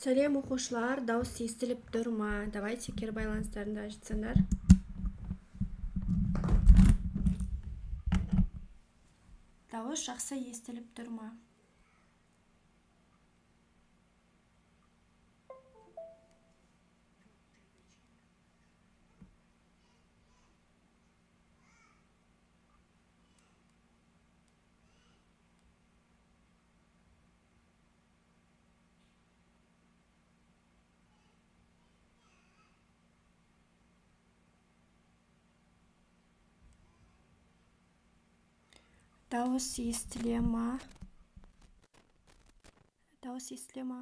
Сәлем, оқушылар, дауыс естіліп тұр ма? Давайте кері байланыстарыңды айтсаңдар. Дауыс жақсы естіліп тұр ма? Дауыс естіле ма? Дауыс естіле ма?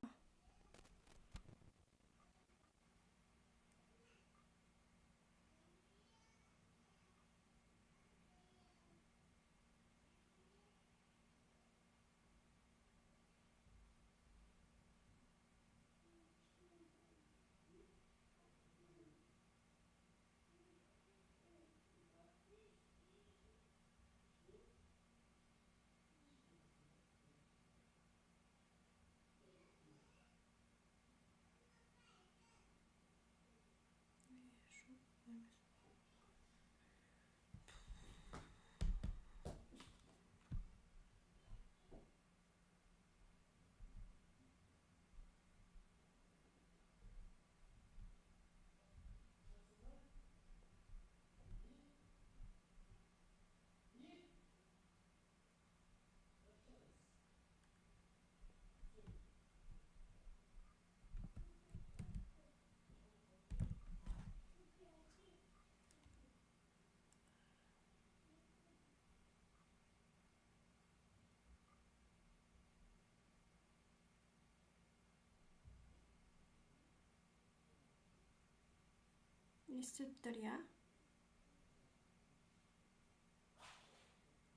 Естіліп тұр, иә?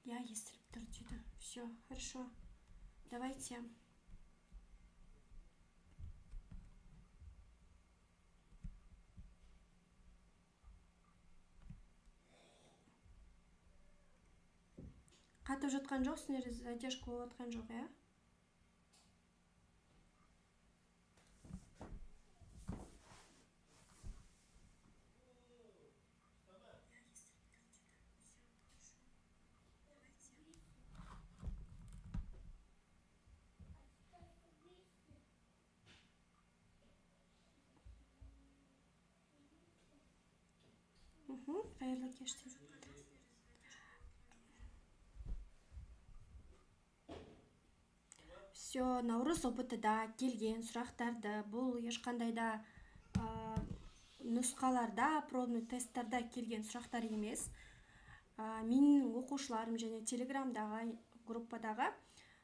Иә, естіліп тұр дейді. Все, хорошо. Давайте. Қатып жатқан жоқ, сендерде задержка болып жатқан жоқ, иә? Қайырлы кеш деп. Все, наурыз ҰБТ-да келген сұрақтарды, бұл ешқандай да нұсқаларда, пробный тесттарда келген сұрақтар емес. Менің оқушыларым және телеграмдағы группадағы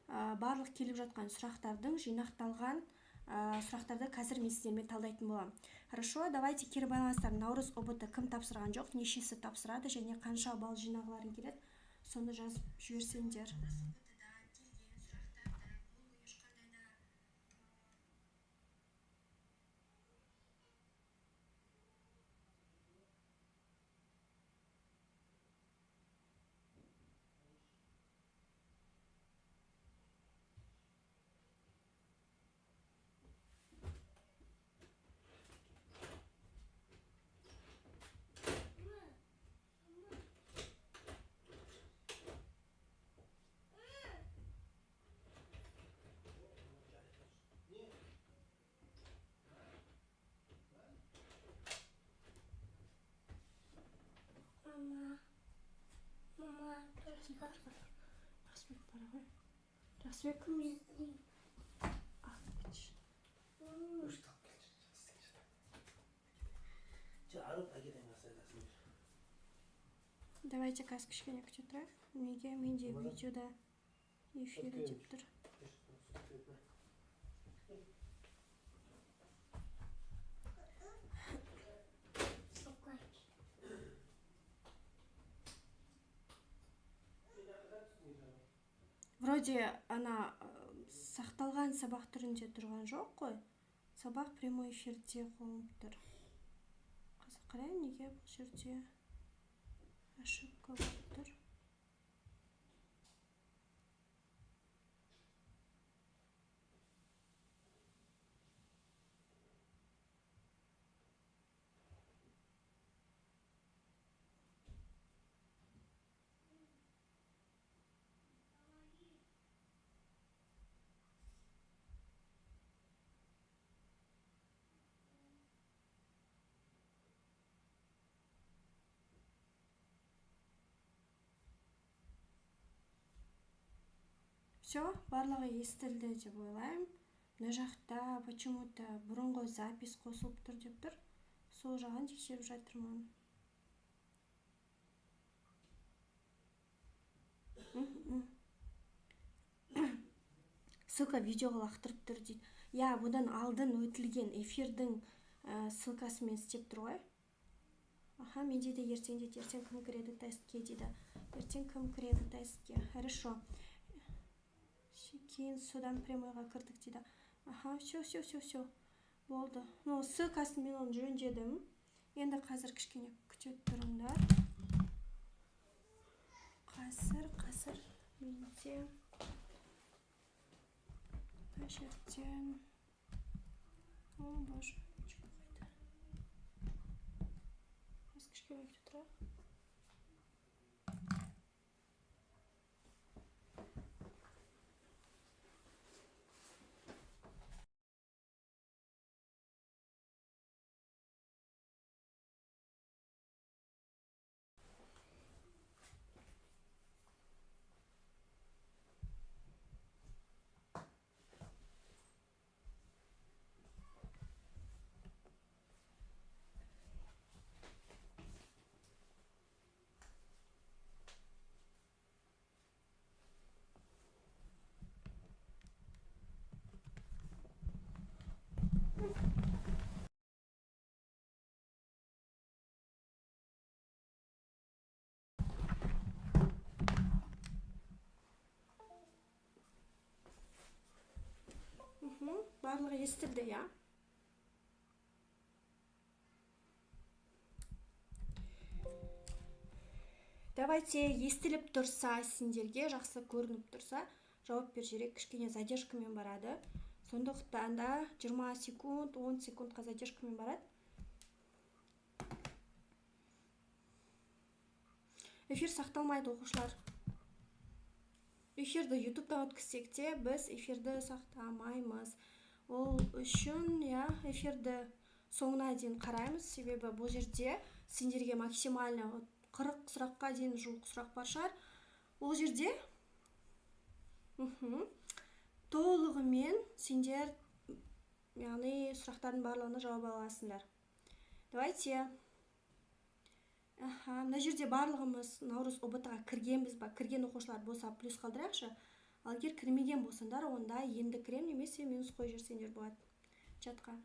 барлық келіп жатқан сұрақтардың жинақталған сұрақтарды қазір мен сіздермен талдайтын боламын. Хорошо, давайте кері байланыстар. Наурыз ҰБТ кім тапсырған жоқ, нешесі тапсырады және қанша балл жинағыларың келеді, соны жазып жіберсеңдер. Жақсыбек бара ғой. Жақсыбек. Давайте қазір кішкене күте тұрайық. Неге менде видеода эфирі деп тұр? Вроде ана сақталған сабақ түрінде тұрған жоқ қой. Сабақ прямой эфирде қойылып тұр. Қазір қарайын, неге бұл жерде ошибка болып тұр. Все, барлығы естілді деп ойлаймын. Мына жақта почему-то бұрынғы запись қосылып тұр деп тұр. Сол жағын тексеріп жатырмын. Ссылка видеоға лақтырып тұр дейді. Я, бұдан алдын өтілген эфирдің ссылкасымен істеп тұр ғой. Аха, менде де ертең дейді, ертең кім кіреді тестке дейді. Ертең кім кіреді тестке? Хорошо. Кейін содан прямойға кірдік дейді. Аха, все, все, все, все. Болды. Ну, ссылкасын мен оны жөндедім. Енді қазір кішкене күте тұрыңдар. Қазір менде мына жерден, о боже, ручка қайда? Қазір кішкене күте тұрайық. Барлығы естілді, иә? Давайте, естіліп тұрса, сендерге жақсы көрініп тұрса, жауап бер жіберейік. Кішкене задержкамен барады. Сондықтан да 20 секунд, 10 секундқа задержкамен барады. Эфир сақталмайды, оқушылар. Эфирді ютубта өткізсек те, біз эфирді сақтамаймыз. Ол үшін, иә, эфирді соңына дейін қараймыз, себебі бұл жерде сендерге максимально 40 сұраққа дейін жуық сұрақ бар шығар. Ол жерде толығымен сендер, яғни сұрақтардың барлығына жауап аласыңдар. Давайте. Аха, мына жерде барлығымыз наурыз ҰБТ-ға кіргенбіз ба? Кірген оқушылар болса плюс қалдырайықшы. Ал егер кірмеген болсаңдар, онда енді кірем немесе минус қойып жіберсеңдер болады чатқа.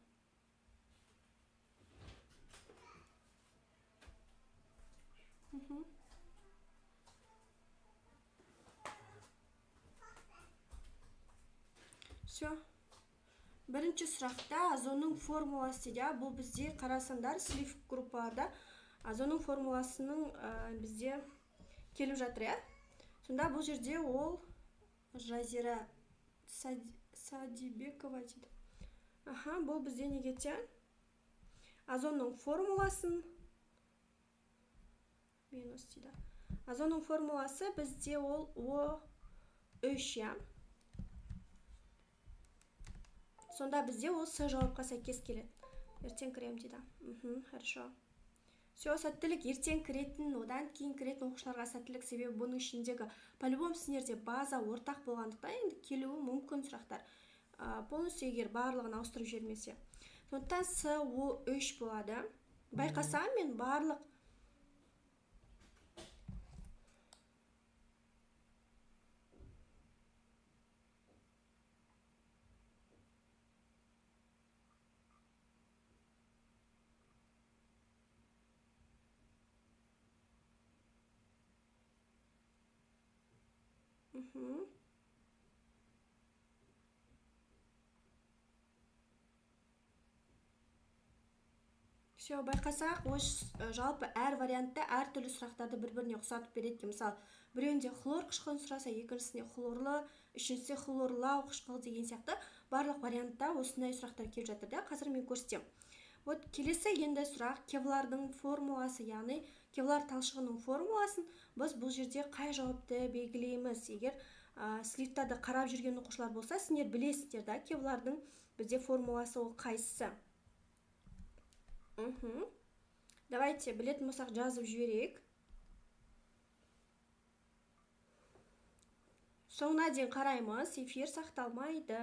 Все. Бірінші сұрақта озонның формуласы дейді. Бұл бізде қарасаңдар, слив группаларда озонның формуласының бізде келіп жатыр, иә? Сонда бұл жерде ол Жазира Садибекова дейді. Аха, бұл бізде неге тең? Озонның формуласын минус дейді. Озонның формуласы бізде ол О3, иә? Сонда бізде ол С жауапқа сәйкес келеді. Ертең кірем дейді. Хорошо. Все, сәттілік. Ертең кіретін, одан кейін кіретін оқушыларға сәттілік, себебі бұның ішіндегі по-любому сендерде база ортақ болғандықтан енді келуі мүмкін сұрақтар. Полностью егер барлығын ауыстырып жібермесе. Сондықтан С О3 болады. Байқасам, мен барлық Все, байқасақ, жалпы әр вариантта әртүрлі сұрақтарды бір-біріне ұқсатып береді. Мысалы, біреуінде хлор қышқылын сұраса, екіншісінде хлорлы, үшіншісінде хлорлау қышқыл деген сияқты. Барлық вариантта осындай сұрақтар келіп жатыр да. Қазір мен көрсетемін. Вот келесі енді сұрақ кевлардың формуласы, яғни кевлар талшығының формуласын біз бұл жерде қай жауапты белгілейміз? Егер сливтарды қарап жүрген оқушылар болса, сендер білесіздер да, кевлардың бізде формуласы ол қайсысы? Давайте білетін болсақ жазып жіберейік. Соңына дейін қараймыз, эфир сақталмайды.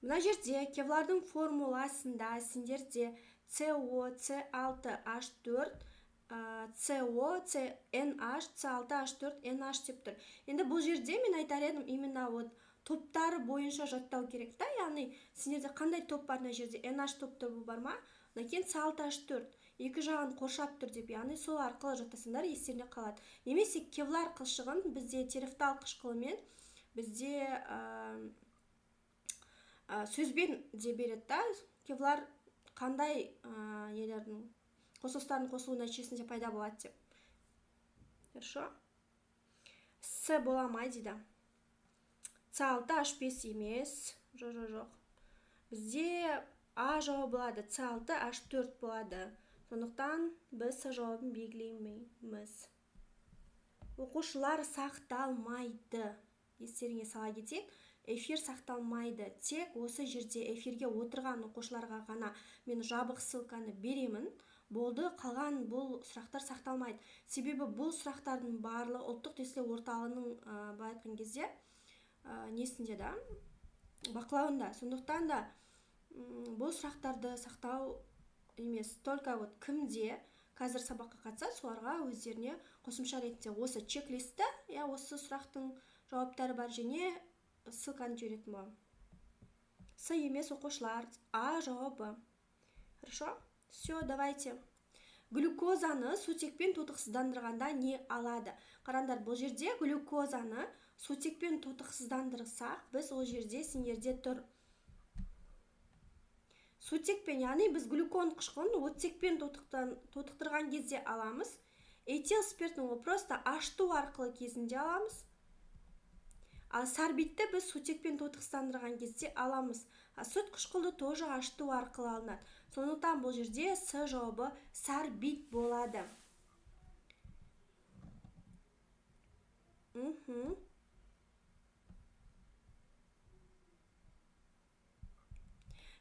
Мына жерде кевлардың формуласында сендерде CO, C6H4, CO, CNH, C6H4, NH деп тұр. Енді бұл жерде мен айтар едім, именно вот топтары бойынша жаттау керек та, яғни сендерде қандай топ бар мына жерде, NH топ тобы бар ма? Одан кейін C6H4 екі жағын қоршап тұр деп, яғни сол арқылы жаттасаңдар естеріне қалады. Немесе кевлар қылшығын бізде терефтал қышқылымен бізде сөзбен де береді да, кевлар қандай нелердің қосылыстардың қосылуы нәтижесінде пайда болады деп. Хорошо? С бола ма дейді. С6H5 емес. Жоқ. Бізде А жауабы болады, С6H4 болады. Сондықтан біз С жауабын белгілейміз. Оқушылар, сақталмайды. Естеріңе сала кетейін, эфир сақталмайды. Тек осы жерде эфирге отырған оқушыларға ғана мен жабық ссылканы беремін. Болды, қалған бұл сұрақтар сақталмайды. Себебі бұл сұрақтардың барлығы ұлттық тестілеу орталығының, былай айтқан кезде, несінде да, бақылауында. Сондықтан да бұл сұрақтарды сақтау емес, только вот кімде қазір сабаққа қатысады, соларға өздеріне қосымша ретінде осы чек-листті, я осы сұрақтың жауаптары бар және ссылканы жіберетін боламын. С емес, оқушылар, А жауабы. Хорошо? Все, давайте. Глюкозаны сутекпен тотықсыздандырғанда не алады? Қараңдар, бұл жерде глюкозаны сутекпен тотықсыздандырсақ, біз ол жерде сендерде тұр. Сутекпен, яғни біз глюкон қышқылын оттекпен тотықтырған кезде аламыз. Этил спиртін ол просто ашыту арқылы кезінде аламыз. Ал сорбитті біз сутекпен тотықсыздандырған кезде аламыз. А сүт қышқылды тоже ашыту арқылы алынады. Сондықтан бұл жерде С жауабы сорбит болады.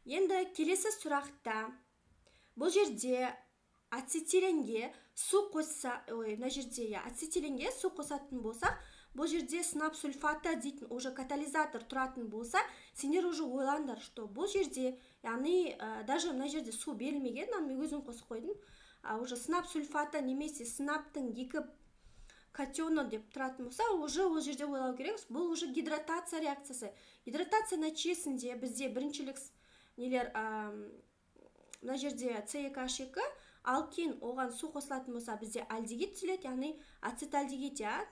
Енді келесі сұрақта бұл жерде ацетиленге су қосса, ой, мына жерде я ацетиленге су қосатын болсақ, бұл жерде сынап сульфаты дейтін уже катализатор тұратын болса, сендер уже ойлаңдар, что бұл жерде, яғни даже мына жерде су берілмеген, мен өзім қосып қойдым, уже сынап сульфаты немесе сынаптың екі катионы деп тұратын болса, уже ол жерде ойлау керек, бұл уже гидратация реакциясы. Гидратация нәтижесінде бізде біріншілік нелер, мына жерде С2H2, алкен оған су қосылатын болса, бізде альдегид түзіледі, яғни ацетальдегид, иә,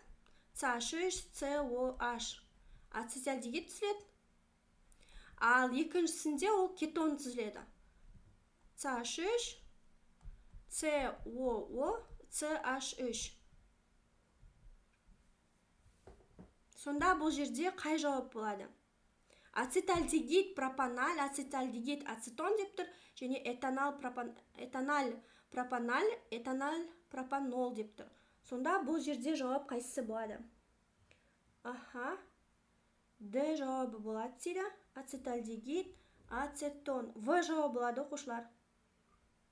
CH3, COH, ацетальдегид түзіледі. Ал екіншісінде ол кетон түзіледі. CH3, COO, CH3. Сонда бұл жерде қай жауап болады? Ацетальдегид, пропаналь, ацетальдегид, ацетон деп тұр, және этаналь, пропаналь, этаналь, пропанол деп тұр. Сонда бұл жерде жауап қайсысы болады? Аха, Д жауабы болады дейді. Ацетальдегид, ацетон. В жауабы болады, оқушылар.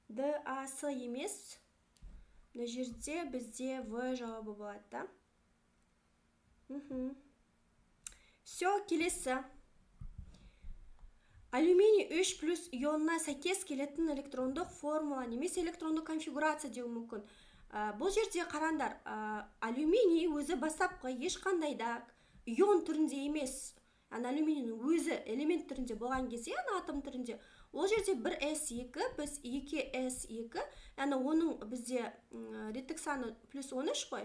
Д, А, С емес. Мына жерде бізде В жауабы болады, да? Все, келесі. Алюминий 3 плюс ионына сәйкес келетін электрондық формула немесе электрондық конфигурация деуі мүмкін. Бұл жерде қараңдар, алюминий өзі бастапқы ешқандай да ион түрінде емес. Алюминийдің өзі элемент түрінде болған кезде, яғни атом түрінде, ол жерде 1s2, біз 2s2, яғни оның бізде реттік саны плюс 13 қой.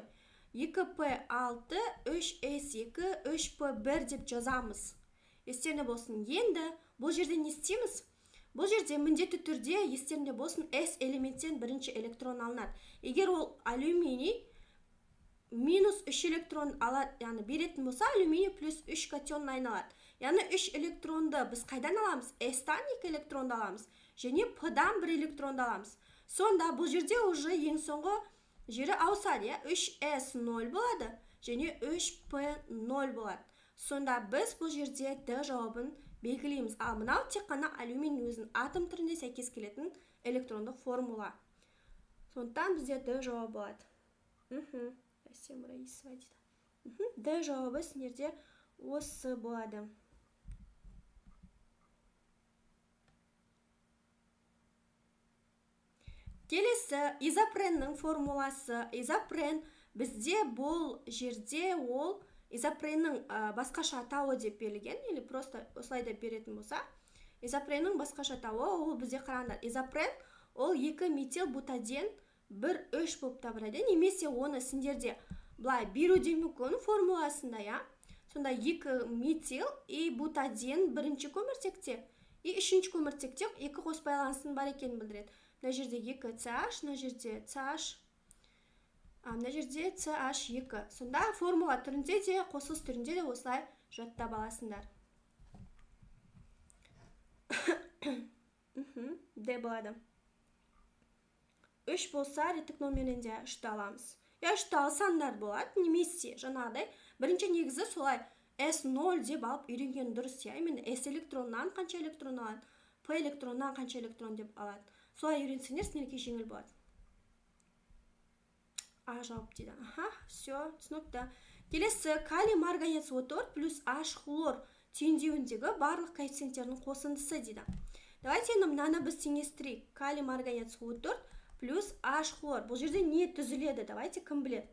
2p6, 3s2, 3p1 деп жазамыз. Естерінде болсын. Енді бұл жерде не істейміз? Бұл жерде міндетті түрде естерінде болсын S элементтен бірінші электрон алынады. Егер ол алюминий минус 3 электрон алады, яғни беретін болса, алюминий плюс 3 катионына айналады. Яғни 3 электронды біз қайдан аламыз? S-тан 2 электронды аламыз және P-дан 1 электронды аламыз. Сонда бұл жерде уже ең соңғы жері ауысады, иә? 3S0 болады және 3P0 болады. Сонда біз бұл жерде Д жауабын белгілейміз. Ал мынау тек қана алюминий өзінің атом түрінде сәйкес келетін электрондық формула. Сондықтан бізде Д жауабы болады. Әсем Раисова дейді. Д жауабы сендерде осы болады. Келесі изопреннің формуласы. Изопрен бізде бұл жерде ол изопреннің басқаша атауы деп берілген, или просто осылай деп беретін болса, изопреннің басқаша атауы ол бізде қараңдар, изопрен ол 2 метил бутаден 1,3 болып табылады, немесе оны сендерде былай беру де мүмкін формуласында, иә. Сонда 2 метил и бутаден бірінші көміртекте и үшінші көміртекте 2 қос байланыстың бар екенін білдіреді. Мына жерде 2 CH, мына жерде CH, мына жерде CH2. Сонда формула түрінде де, қосылыс түрінде де осылай жаттап аласыңдар. Д болады. 3 болса, реттік номерінен де 3-ті аламыз. Я 3-ті алсаңдар болады, немесе жаңағыдай бірінші негізі солай S0 деп алып үйренген дұрыс, иә. Именно S электроннан қанша электрон алады, P электроннан қанша электрон деп алады. Солай үйренсеңдер, сендерге жеңіл болады. А жауап дейді. Аха, все, түсінікті. Келесі калий марганец О4 плюс H хлор түйіндеуіндегі барлық коэффициенттердің қосындысы дейді. Давайте енді мынаны біз теңестірейік. Калий марганец О4 плюс H хлор. Бұл жерде не түзіледі? Давайте кім біледі?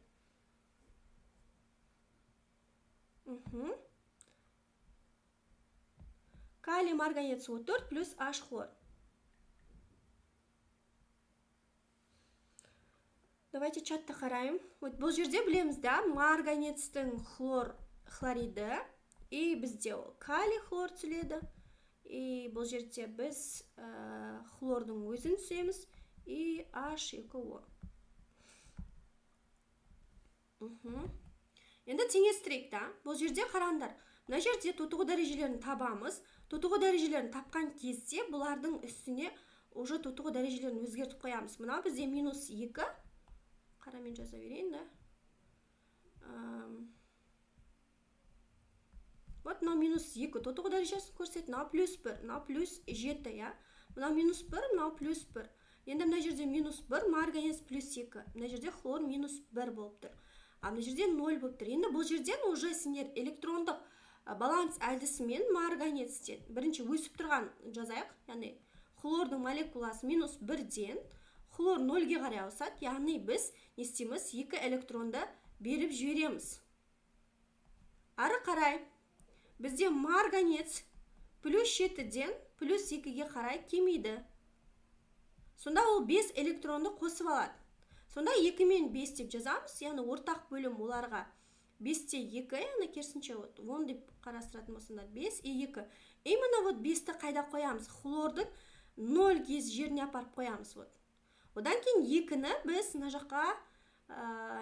Калий марганец О4 плюс H хлор. Давайте чатты қарайым. Вот бұл жерде білеміз да, марганецтің хлориді, и бізде ол калий хлор түзіледі. И бұл жерде біз хлордың өзін түсеміз, и H2O. Енді теңестірейік та. Бұл жерде қараңдар. Мына жерде тотығу дәрежелерін табамыз. Тотығу дәрежелерін тапқан кезде бұлардың үстіне уже тотығу дәрежелерін өзгертіп қоямыз. Мынау бізде минус 2. Қарамен жаза берейін, да. Вот мынау минус 2 тотығу дәрежесін көрсетеді, мынау плюс 1, мынау плюс 7, иә. Мынау минус 1, мынау плюс 1. Енді мына жерде минус 1, марганец плюс 2. Мына жерде хлор минус 1 болып тұр. А мына жерде 0 болып тұр. Енді бұл жерден уже сендер электрондық баланс әдісімен марганецтен бірінші өсіп тұрған жазайық, яғни хлордың молекуласы минус 1-ден хлор 0-ге қарай ауысады, яғни біз не істейміз? 2 электронды беріп жібереміз. Ары қарай бізде марганец плюс 7-ден плюс 2-ге қарай кемиді. Сонда ол 5 электронды қосып алады. Сонда 2 мен 5 деп жазамыз, яғни ортақ бөлім оларға 5-те 2, яғни керісінше вот 10 деп қарастыратын болсаңдар 5 и 2. Именно вот 5-ті қайда қоямыз? Хлордың 0 кез жеріне апарып қоямыз. Вот. Одан кейін 2-ні біз мына жаққа,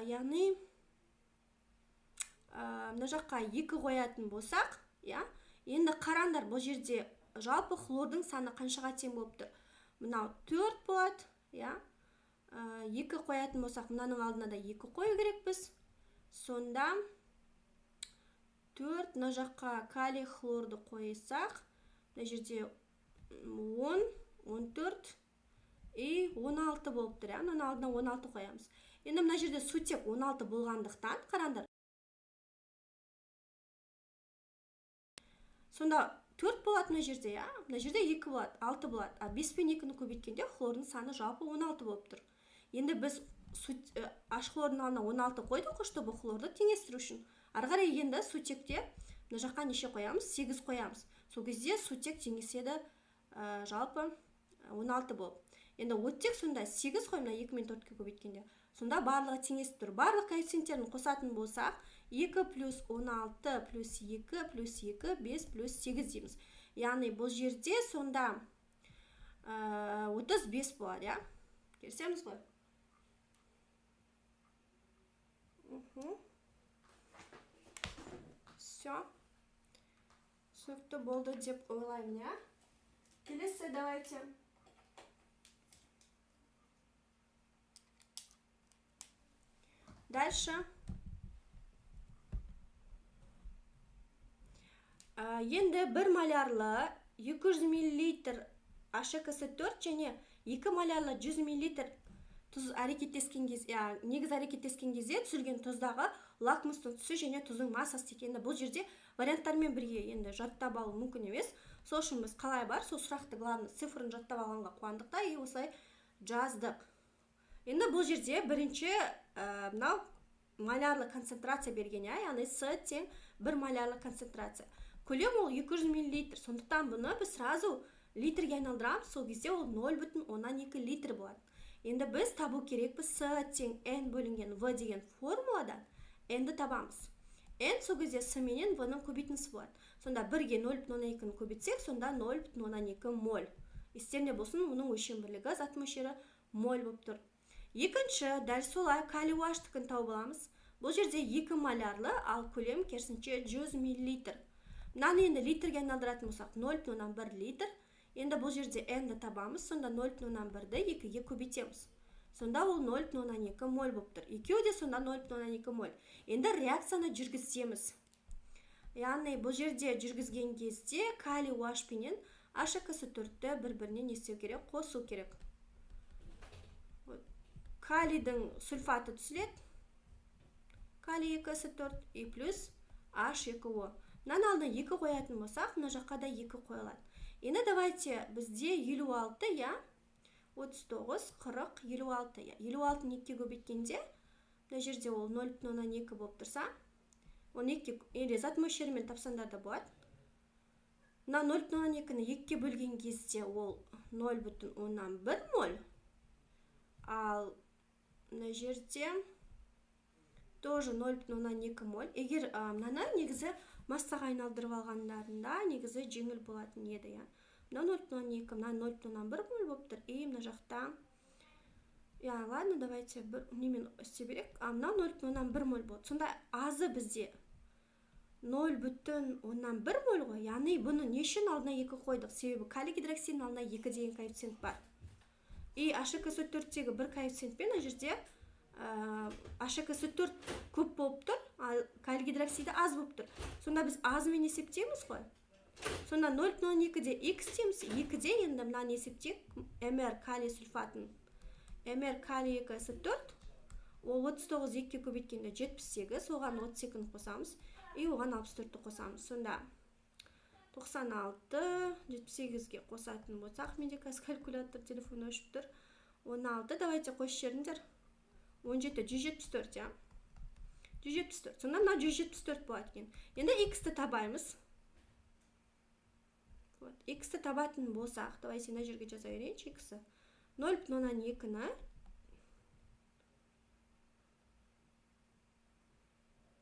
яғни мына жаққа 2 қоятын болсақ, иә. Енді қараңдар, бұл жерде жалпы хлордың саны қаншаға тең болып тұр? Мынау 4 болады, иә. 2 қоятын болсақ, мынаның алдына да 2 қою керекпіз. Сонда 4 мына жаққа калий хлорды қойсақ, мына жерде 10, 14 и 16 болып тұр, иә. Мынаның алдына 16 қоямыз. Енді мына жерде сутек 16 болғандықтан, қараңдар. Сонда 4 болады мына жерде, иә. Мына жерде 2 болады, 6 болады. А 5 пен 2-ні көбейткенде хлордың саны жалпы 16 болып тұр. Енді біз H хлордың алдына 16 қойдық қой, чтобы хлорды теңестіру үшін. Ары қарай енді сутекте мына жаққа неше қоямыз? 8 қоямыз. Сол кезде сутек теңеседі жалпы 16 болып. Енді оттек сонда 8 қой, мына 2 мен 4-ке көбейткенде. Сонда барлығы теңесіп тұр. Барлық коэффициенттерін қосатын болсақ, 2 плюс 16 плюс 2 плюс 2, 5 плюс 8 дейміз. Яғни бұл жерде сонда 35 болады, иә? Келісеміз ғой? Все. Түсінікті болды деп ойлаймын, иә? Келесі, давайте. Дальше. Енді 1 малярлы 200 мл H2SO4 және 2 малярлы 100 мл Тұз әрекеттескен кезде, негіз әрекеттескен кезде түзілген тұздағы лакмустың түсі және тұздың массасы екен. Бұл жерде варианттармен бірге енді жаттап алу мүмкін емес. Сол үшін біз қалай бар, сол сұрақты главный цифрын жаттап алғанға қуандық та, и осылай жаздық. Енді бұл жерде бірінші мынау молярлы концентрация берген, яғни С тең 1 молярлы концентрация. Көлем ол 200 мл, сондықтан бұны біз сразу литрге айналдырамыз, сол кезде ол 0,2 литр болады. Енді біз табу керекпіз С тең N бөлінген В деген формуладан N-ді табамыз. N сол кезде С менен В-ның көбейтіндісі болады. Сонда 1-ге 0,2-ні көбейтсек, сонда 0,2 моль. Естеріңде болсын, оның өлшем бірлігі зат мөлшері моль болып тұр. Екінші, дәл солай калий OH-тікін тауып аламыз. Бұл жерде 2 молярлы, ал көлем керісінше 100 мл. Мынаны енді литрге айналдыратын болсақ, 0,1 литр. Енді бұл жерде N-ді табамыз, сонда 0,1-ді 2-ге көбейтеміз. Сонда ол 0,2 моль болып тұр. Екеуі де сонда 0,2 моль. Енді реакцияны жүргіземіз. Яғни бұл жерде жүргізген кезде калий OH пенен H2SO4-ті бір-біріне не істеу керек, қосу керек. Калийдің сульфаты түзіледі. Калий 2SO4 и плюс H2O. Мынаның алдына 2 қоятын болсақ, мына жаққа да 2 қойылады. Енді давайте бізде 56, я 39, 40, 56. Я 56-ны 2-ге көбейткенде, мына жерде ол 0,2 болып тұрса, оны 2-ге, или зат мөлшерімен тапсаңдар да болады. Мына 0,2-ні 2-ге бөлген кезде ол 0,1 моль. Ал мына жерде тоже 0,2 моль. Егер мынаны негізі массаға айналдырып алғандарында негізі жеңіл болатын еді, я. Мына 0,2, мына 0,1 моль болып тұр. И мына жақта, я, ладно, давайте бір немен істей берейік. А мына 0,1 моль болады. Сонда азы бізде 0,1 моль ғой. Яғни бұны не үшін алдына 2 қойдық? Себебі калий гидроксидінің алдына 2 деген коэффициент бар. И H2SO4-тегі бір коэффициентпен мына жерде H2SO4 көп болып тұр, ал калий гидроксиді аз болып тұр. Сонда біз азымен есептейміз ғой. Сонда 0,2-де X дейміз, 2-де енді мынаны есептейік, МР калий сульфатын. МР калий 2SO4, ол 39 2-ге көбейткенде 78, оған 32-ні қосамыз, и оған 64-ті қосамыз. Сонда 96, 78-ге қосатын болсақ, менде қазір калькулятор телефон өшіп тұр. 16, давайте қосып жіберіңдер. 17, 174, я. 174. Сонда мына 174 болады екен. Енді X-ті табаймыз. Вот, X-ті табатын болсақ, давайте мына жерге жаза берейінші X-і. 0,2-ні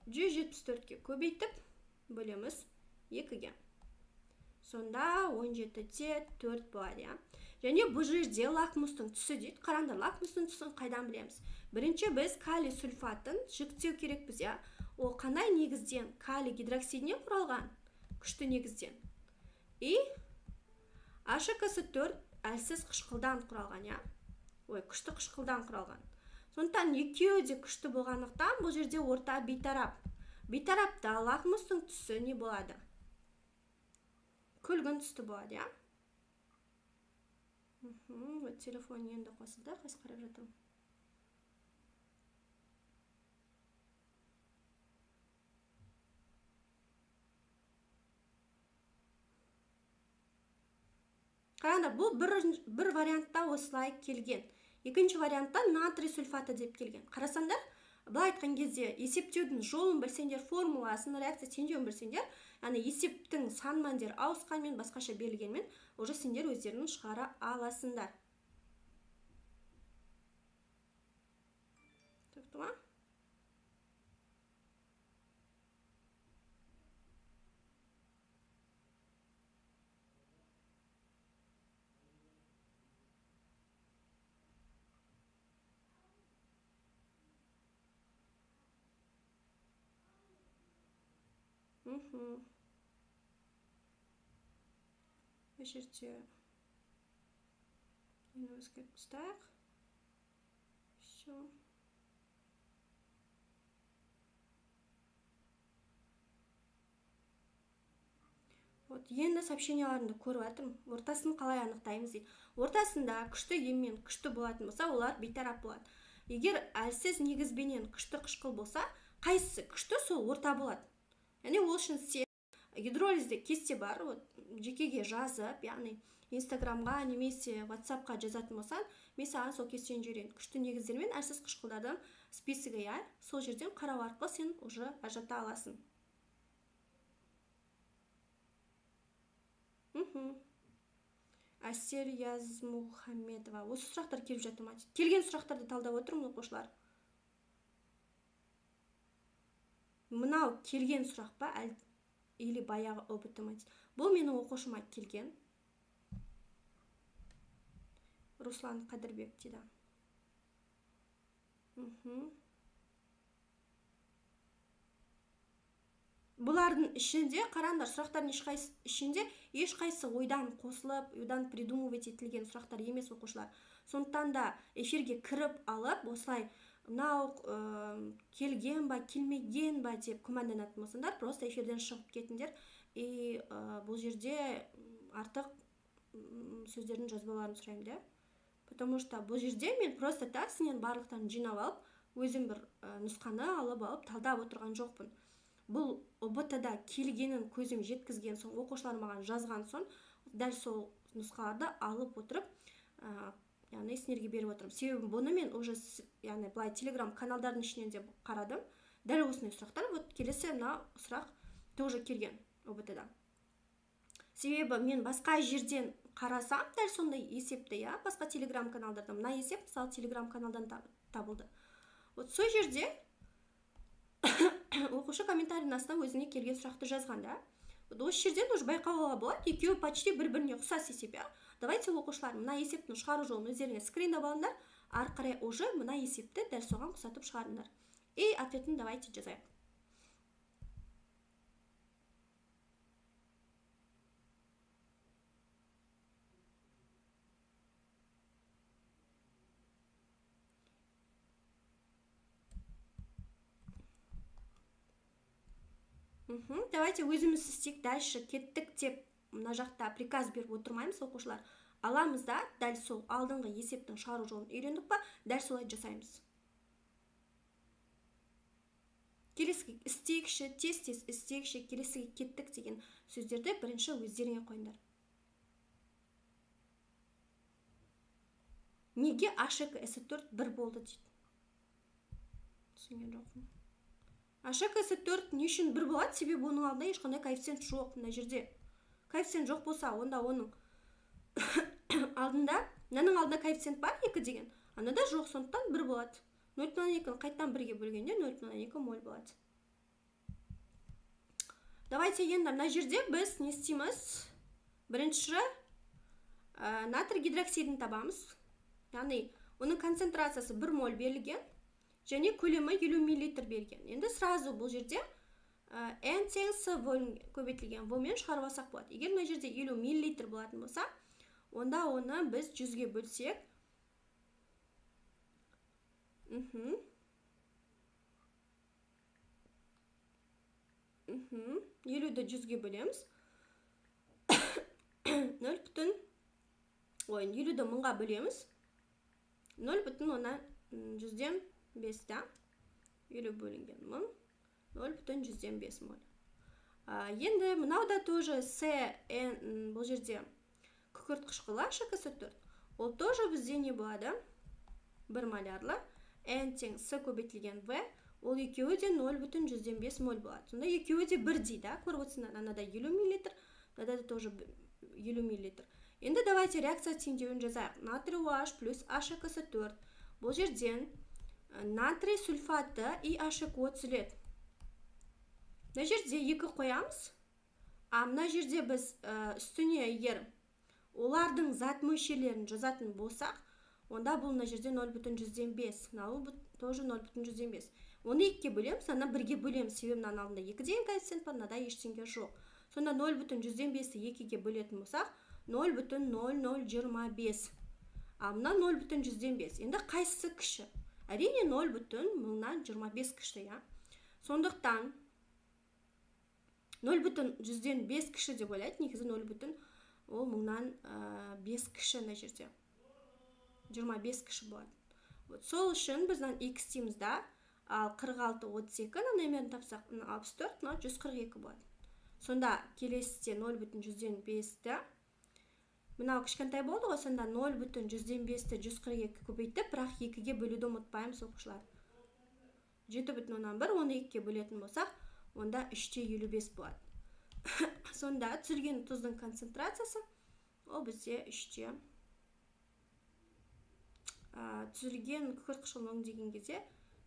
174-ке көбейтіп бөлеміз 2-ге. Сонда 17-те 4 болады, я. Және бұл жерде лакмустың түсі дейді. Қараңдар, лакмустың түсін қайдан білеміз? Бірінші біз калий сульфатын жіктеу керекпіз, я. Ол қандай негізден? Калий гидроксидінен құралған күшті негізден. И H2SO4 әлсіз қышқылдан құралған, я. Ой, күшті қышқылдан құралған. Сондықтан екеуі де күшті болғандықтан бұл жерде орта бейтарап. Бейтарапта лакмустың түсі не болады? Күлгін түсті болады, я. Вот телефон енді қосылды, қазір қарап жатырмын. Қараңдар, бұл бір вариантта осылай келген. Екінші вариантта натрий сульфаты деп келген. Қарасаңдар, былай айтқан кезде есептеудің жолын білсеңдер, формуласын, реакция теңдеуін білсеңдер, яғни есептің сан мәндері ауысқанмен, басқаша берілгенмен, уже сендер өздерінің шығара аласыңдар. Түсінікті ма? Бұл жерде нені өзгертіп тастайық. Все. Вот, енді сообщенияларымды көріп жатырмын. Ортасын қалай анықтаймыз дейді. Ортасында күшті еммен күшті болатын болса, олар бейтарап болады. Егер әлсіз негізбенен күшті қышқыл болса, қайсысы күшті, сол орта болады. Яғни ол үшін сен гидролизде кесте бар, вот, жекеге жазып, яғни Инстаграмға немесе WhatsAppқа жазатын болсаң, мен саған сол кестені жіберейін. Күшті негіздер мен әлсіз қышқылдардың списогі, иә, сол жерден қарау арқылы сен уже ажырата аласың. Әсел Язмұхамедова. Осы сұрақтар келіп жатыр ма? Келген сұрақтарды талдап отырмын, оқушылар. Мынау келген сұрақ па, или баяғы ҰБТ ма? Бұл менің оқушыма келген. Руслан Қадырбек дейді. Бұлардың ішінде, қараңдар, сұрақтардың ішінде ешқайсысы ойдан қосылып, ойдан придумывать етілген сұрақтар емес, оқушылар. Сондықтан да эфирге кіріп алып, осылай мынау келген ба, келмеген ба деп күмәнданатын болсаңдар, просто эфирден шығып кетіңдер. И бұл жерде артық сөздердің жазбаларын сұраймын, да? Потому что бұл жерде мен просто так сенен барлықтарын жинап алып, өзім бір нұсқаны алып алып талдап отырған жоқпын. Бұл ҰБТ-да келгенін көзім жеткізген соң, оқушылар маған жазған соң, дәл сол нұсқаларды алып отырып, яғни сендерге беріп отырмын. Себебі бұны мен уже, яғни былай Телеграм каналдардың ішінен де қарадым. Дәл осындай сұрақтар, вот келесі мына сұрақ тоже келген ҰБТ-да. Себебі мен басқа жерден қарасам, дәл сондай есепті, иә, басқа Телеграм каналдардан. Мына есеп, мысалы, Телеграм каналдан табылды. Вот сол жерде оқушы комментарийдің астына өзіне келген сұрақты жазған, да. Вот осы жерден уже байқауға болады, екеуі почти бір-біріне ұқсас есеп, иә. Давайте, оқушылар, мына есептің шығару жолын өздеріңе скриндап алыңдар, ары қарай уже мына есепті дәл соған ұқсатып шығарыңдар. И ответін давайте жазайық. Давайте өзіміз істейік, дальше кеттік деп мына жақта приказ беріп отырмаймыз, оқушылар. Аламыз да, дәл сол алдыңғы есептің шығару жолын үйрендік па, дәл солай жасаймыз. Келесіге істейікші, тез-тез істейікші, келесіге кеттік деген сөздерді бірінші өздеріңе қойыңдар. Неге H2SO4 бір болды дейді? Түсінген жоқпын. H2SO4 не үшін бір болады? Себебі оның алдында ешқандай коэффициент жоқ мына жерде. Коэффициент жоқ болса, онда оның алдында, мынаның алдында коэффициент бар 2 деген, анада жоқ, сондықтан бір болады. 0,2-ні қайтадан бірге бөлгенде 0,2 моль болады. Давайте енді мына жерде біз не істейміз? Бірінші натрий гидроксидін табамыз. Яғни оның концентрациясы 1 моль берілген және көлемі 50 миллилитр берген. Енді сразу бұл жерде N тең С көбейтілген В мен шығарып алсақ болады. Егер мына жерде 50 миллилитр болатын болса, онда оны біз 100-ге бөлсек. 50-ді 100-ге бөлеміз. Нөл бүтін, ой, елуді мыңға бөлеміз. Нөл бүтін оннан жүзден бес, да? Елу бөлінген мың, нөл бүтін жүзден бес моль. Енді мынау да тоже С, Н, бұл жерде күкірт қышқылы H2SO4. Ол тоже бізде не болады? 1 молярлы. N тең С көбейтілген В, ол екеуі де нөл бүтін жүзден бес моль болады. Сонда екеуі де бірдей, да? Көріп отырсыңдар, анада елу миллилитр, мынада да тоже елу миллилитр. Енді давайте реакция теңдеуін жазайық. Натрий OH плюс H2SO4. Бұл жерден натрий сульфаты и H2O түзіледі. Мына жерде 2 қоямыз. А мына жерде біз үстіне егер олардың зат мөлшерлерін жазатын болсақ, онда бұл мына жерде нөл бүтін жүзден бес. Мынау тоже нөл бүтін жүзден бес. Оны екіге бөлеміз, ана бірге бөлеміз. Себебі мынаның алдында 2 деген коэффициент бар, мынада ештеңе жоқ. Сонда нөл бүтін жүзден бесті екіге бөлетін болсақ, нөл бүтін нөл нөл жиырма бес. Ал мына нөл бүтін жүзден бес. Енді қайсысы кіші? Әрине нөл бүтін мыңнан жиырма бес кіші, иә. Сондықтан 0,5 кіші деп ойлайды, негізі 0,005 кіші мына жерде. 25 кіші болады. Вот, сол үшін біз мынаны x дейміз да, ал 46, 32, мына номерін тапсақ, 64, мынау 142 болады. Сонда келесіде 0,5-ті, мынау кішкентай болды ғой, сонда 0,5-ті 142 көбейтіп, бірақ 2-ге бөлуді ұмытпаймыз оқушылар. 7,1, оны 2-ге бөлетін болсақ, онда 3,55 болады. Сонда түзілген тұздың концентрациясы, ол бізде 3-те. Түзілген күкірт қышқылын өңдеген кезде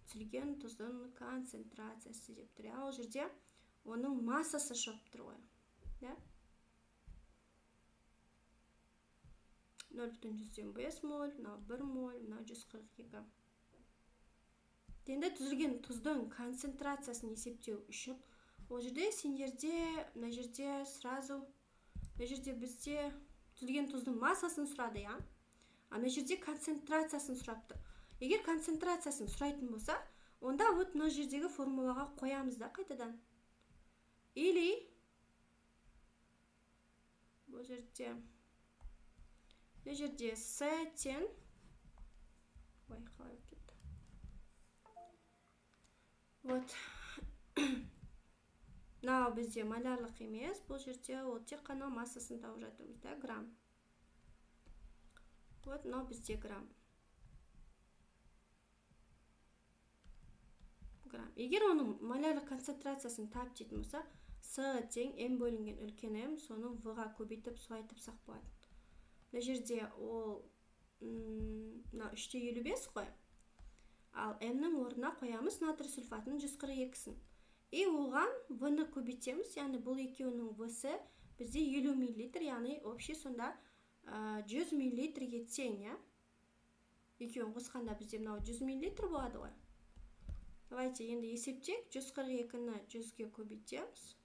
түзілген тұздың концентрациясы деп тұр. Ол жерде оның массасы шығып тұр ғой. Да? 0,5 моль, мынау 1 моль, мынау 142. Енді түзілген тұздың концентрациясын есептеу үшін ол жерде сендерде мына жерде сразу мына жерде бізде түзілген тұздың массасын сұрады, иә? А мына жерде концентрациясын сұрап тұр. Егер концентрациясын сұрайтын болса, онда вот мына жердегі формулаға қоямыз да қайтадан. Или бұл жерде мына жерде С тең, ой, қалай болып кетті. Вот. Мынау бізде молярлық емес, бұл жерде ол тек қана массасын тауып жатырмыз да, грамм. Вот, мынау бізде грамм. Грамм. Егер оның молярлық концентрациясын тап дейтін болса, С тең М бөлінген үлкен М, соны В-ға көбейтіп солай тапсақ болады. Мына жерде ол мына 3,55 қой. Ал М-нің орнына қоямыз натрий сульфатының 142-сін. И оған В-ны көбейтеміз, яғни бұл екеуінің В-сы бізде 50 миллилитр, яғни общий сонда 100 миллилитрге тең, иә? Екеуін қосқанда бізде мынау 100 миллилитр болады ғой. Давайте енді есептейік. 142-ні 100-ге көбейтеміз.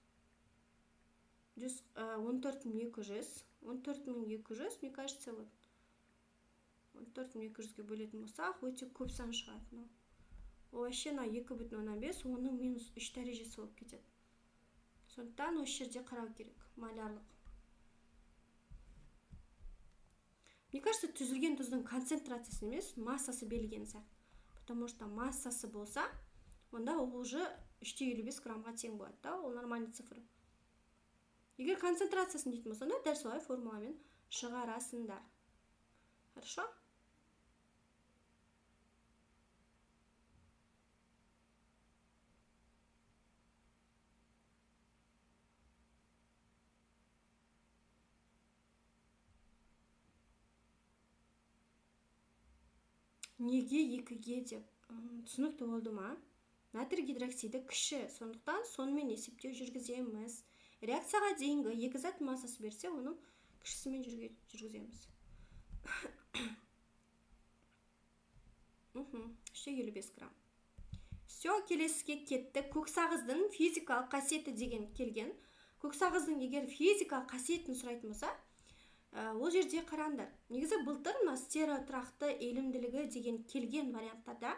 14200. 14200, мне кажется, вот 14200-ге бөлетін болсақ, өте көп сан шығады мынау. Ол вообще мына 2,5, оның минус 3 дәрежесі болып кетеді. Сондықтан осы жерде қарау керек, молярлық. Мне кажется, түзілген тұздың концентрациясы емес, массасы берілген сияқты. Потому что массасы болса, онда ол уже 3,55 граммға тең болады, да? Ол нормальный цифр. Егер концентрациясын дейтін болса, онда дәл солай формуламен шығарасыңдар. Хорошо? Неге 2-ге деп түсінікті болды ма? Натрий гидроксиді кіші, сондықтан сонымен есептеу жүргіземіз. Реакцияға дейінгі екі зат массасы берсе, оның кішісімен жүргіземіз. 3,55 грамм. Все, келесіге кеттік. Көксағыздың физикалық қасиеті деген келген. Көксағыздың егер физикалық қасиетін сұрайтын болса, ол жерде қараңдар. Негізі былтыр мына стереотұрақты елімділігі деген келген варианттарда.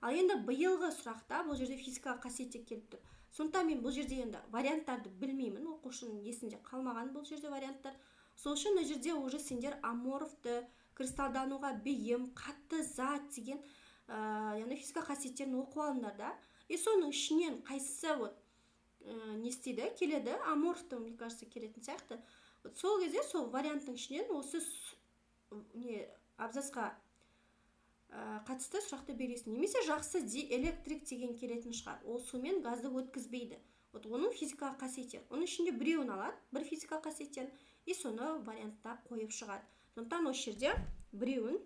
Ал енді биылғы сұрақта бұл жерде физикалық қасиет те келіп тұр. Сондықтан мен бұл жерде енді варианттарды білмеймін, оқушының есінде қалмаған бұл жерде варианттар. Сол үшін мына жерде уже сендер аморфты, кристалдануға бейім, қатты зат деген, яғни физика қасиеттерін оқып алыңдар да. И соның ішінен қайсысы вот, не істейді, келеді, аморфты, мне кажется, келетін сияқты. Вот сол кезде сол варианттың ішінен осы не абзацқа қатысты сұрақты бересің. Немесе жақсы диэлектрик деген келетін шығар. Ол сумен газды өткізбейді. Вот оның физикалық қасиеттері. Оның ішінде біреуін алады, бір физикалық қасиеттерін, и соны вариантта қойып шығады. Сондықтан осы жерде біреуін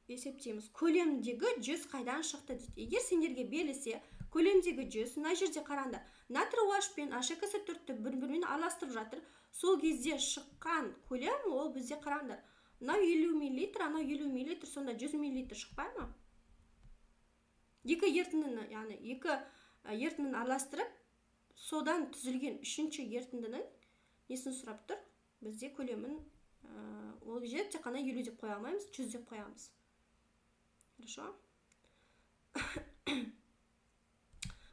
есептейміз. Көлемдегі 100 қайдан шықты дейді. Егер сендерге берілсе, көлемдегі 100, мына жерде қараңдар, натрий OH пен H екі С төртті бір-бірімен араластырып жатыр. Сол кезде шыққан көлем, ол бізде қараңдар, мынау 50 миллилитр, анау 50 миллилитр, сонда 100 миллилитр шықпай ма? Екі ерітіндіні, яғни екі ерітіндіні араластырып, содан түзілген үшінші ерітіндінің несін сұрап тұр? Бізде көлемін, ол жерде тек қана 50 деп қоя алмаймыз, 100 деп қоямыз. Хорошо?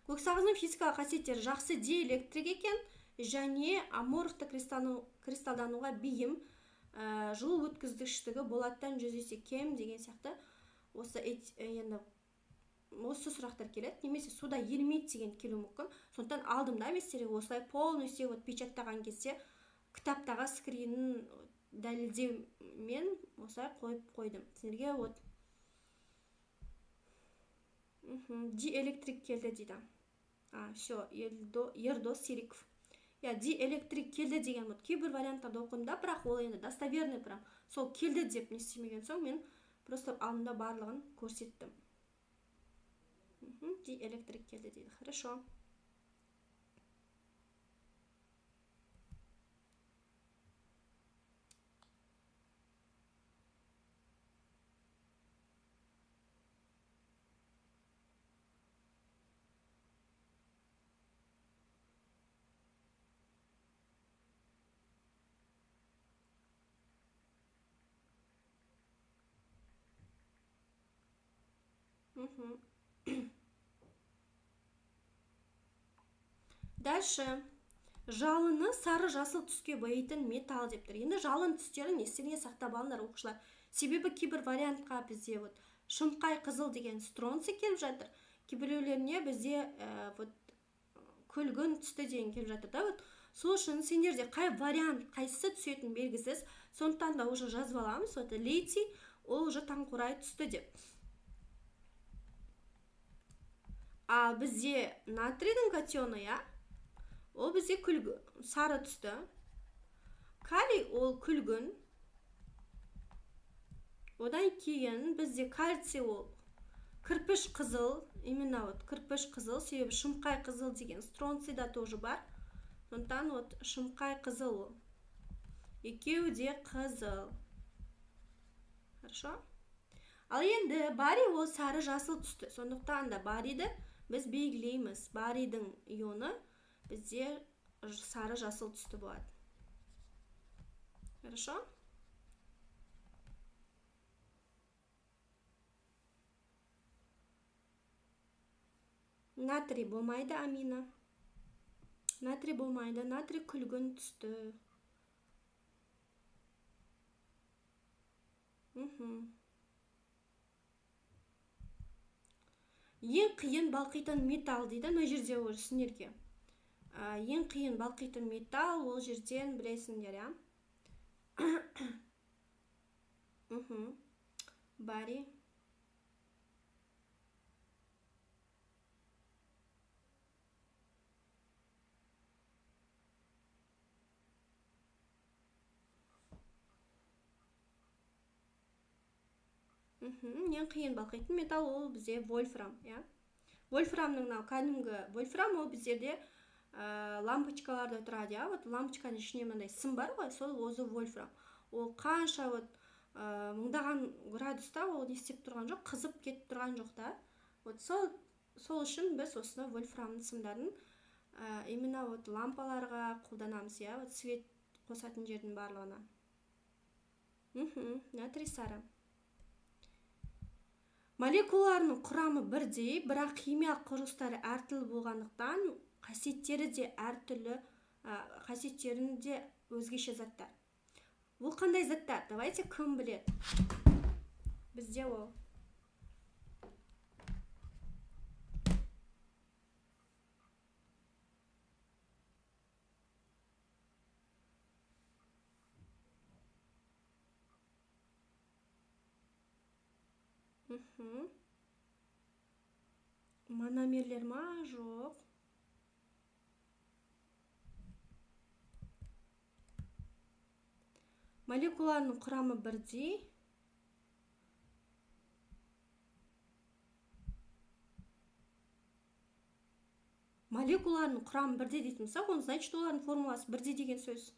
Көк сағыздың физикалық қасиеттері жақсы диэлектрик екен және аморфты кристалдануға бейім, жылу өткізгіштігі болаттан 100 есе кем деген сияқты. Осы енді осы сұрақтар келеді, немесе суда ерімейді деген келуі мүмкін. Сондықтан алдым да мен сіздерге осылай полностью вот печаттаған кезде кітаптағы скринін дәлелдеумен осылай қойып қойдым сіздерге. Вот диэлектрик келді дейді. Все, Ердос Сериков. Я диэлектрик келді деген вот кейбір варианттарды оқыдым да, бірақ ол енді достоверный прям сол келді деп не істемеген соң мен просто алдында барлығын көрсеттім. Диэлектрик келді дейді. Хорошо. Дальше. Жалыны сары жасыл түске бояйтын металл деп тұр. Енді жалын түстерін естеріңе сақтап алыңдар, оқушылар. Себебі кейбір вариантқа бізде вот шымқай қызыл деген стронций келіп жатыр. Кейбіреулеріне бізде вот күлгін түсті деген келіп жатыр да. Вот сол үшін сендерде қай вариант қайсысы түсетіні белгісіз. Сондықтан да уже жазып аламыз. Вот литий ол уже таңқурай түсті деп. Ал бізде натрийдің катионы, иә, ол бізде күлгін, сары түсті. Калий ол күлгін. Одан кейін бізде кальций ол кірпіш қызыл, именно вот кірпіш қызыл, себебі шымқай қызыл деген стронцийда тоже бар. Сондықтан вот шымқай қызыл ол. Екеуі де қызыл. Хорошо? Ал енді барий ол сары жасыл түсті. Сондықтан да барийді біз белгілейміз. Барийдің ионы бізде сары жасыл түсті болады. Хорошо? Натрий болмайды, амина. Натрий болмайды. Натрий күлгін түсті. Ең қиын балқитын металл дейді. Мына жерде ол сендерге. Ең қиын балқитын металл ол жерден білесіңдер, иә? Барий. Ең қиын балқитын металл ол бізде вольфрам, иә? Вольфрамның мынау кәдімгі вольфрам ол біздерде лампочкаларда тұрады, иә? Вот лампочканың ішіне мынандай сым бар ғой, сол өзі вольфрам. Ол қанша вот мыңдаған градуста ол не істеп тұрған жоқ, қызып кетіп тұрған жоқ та. Вот сол үшін біз осыны вольфрамның сымдарын именно вот лампаларға қолданамыз, иә? Вот свет қосатын жердің барлығына. Натрий сары. Молекулаларының құрамы бірдей, бірақ химиялық құрылыстары әртүрлі болғандықтан қасиеттері де әртүрлі, қасиеттерінде өзгеше заттар. Бұл қандай заттар? Давайте кім біледі? Бізде ол. Мономерлер ма? Жоқ. Молекулаларының құрамы бірдей. Молекулаларының құрамы бірдей дейтін болсақ, оны значит олардың формуласы бірдей деген сөз.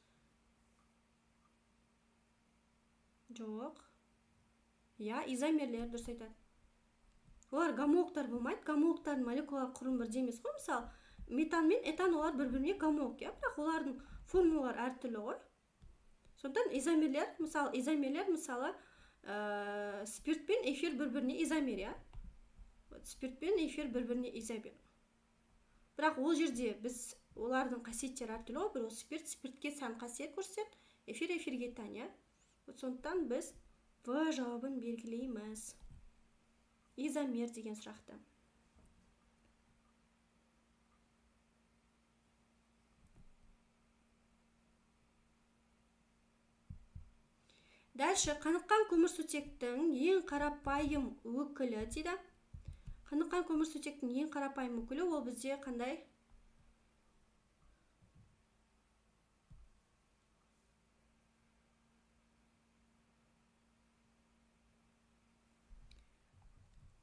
Жоқ. Я, изомерлер дұрыс айтады. Олар гомологтар болмайды. Гомологтардың молекулалық құрылымы бірдей емес қой. Мысалы, метан мен этан олар бір-біріне гомолог, иә, бірақ олардың формулалары әртүрлі ғой. Сондықтан изомерлер, мысалы, изомерлер, мысалы, спирт пен эфир бір-біріне изомер, иә. Вот, спирт пен эфир бір-біріне изомер. Бірақ ол жерде біз олардың қасиеттері әртүрлі ғой. Біреу спирт, спиртке тән қасиет көрсетеді, эфир эфирге тән, иә. Вот сондықтан біз В жауабын белгілейміз. Изомер деген сұрақты. Дальше қаныққан көмірсутектің ең қарапайым өкілі дейді. Қаныққан көмірсутектің ең қарапайым өкілі ол бізде қандай?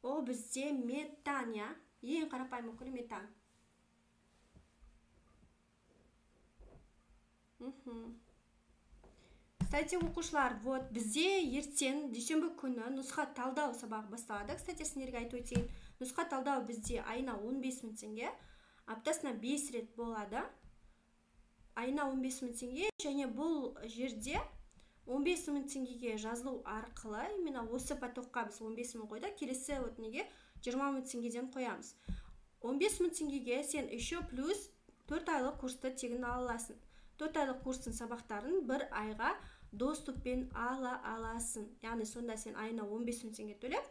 Ол бізде метан, иә? Ең қарапайым өкілі метан. Кстати, оқушылар, вот бізде ертең дүйсенбі күні нұсқа талдау сабағы басталады. Кстати, сендерге айтып өтейін, нұсқа талдау бізде айына 15 мың теңге, аптасына 5 рет болады. Айына 15 мың теңге, және бұл жерде 15 мың теңгеге жазылу арқылы, именно осы потокқа біз 15 мың қойдық, келесі вот неге 20 мың теңгеден қоямыз. 15 мың теңгеге сен еще плюс 4 айлық курсты тегін ала аласың. 4 айлық курстың сабақтарын бір айға доступпен ала аласың. Яғни сонда сен айына 15 мың теңге төлеп,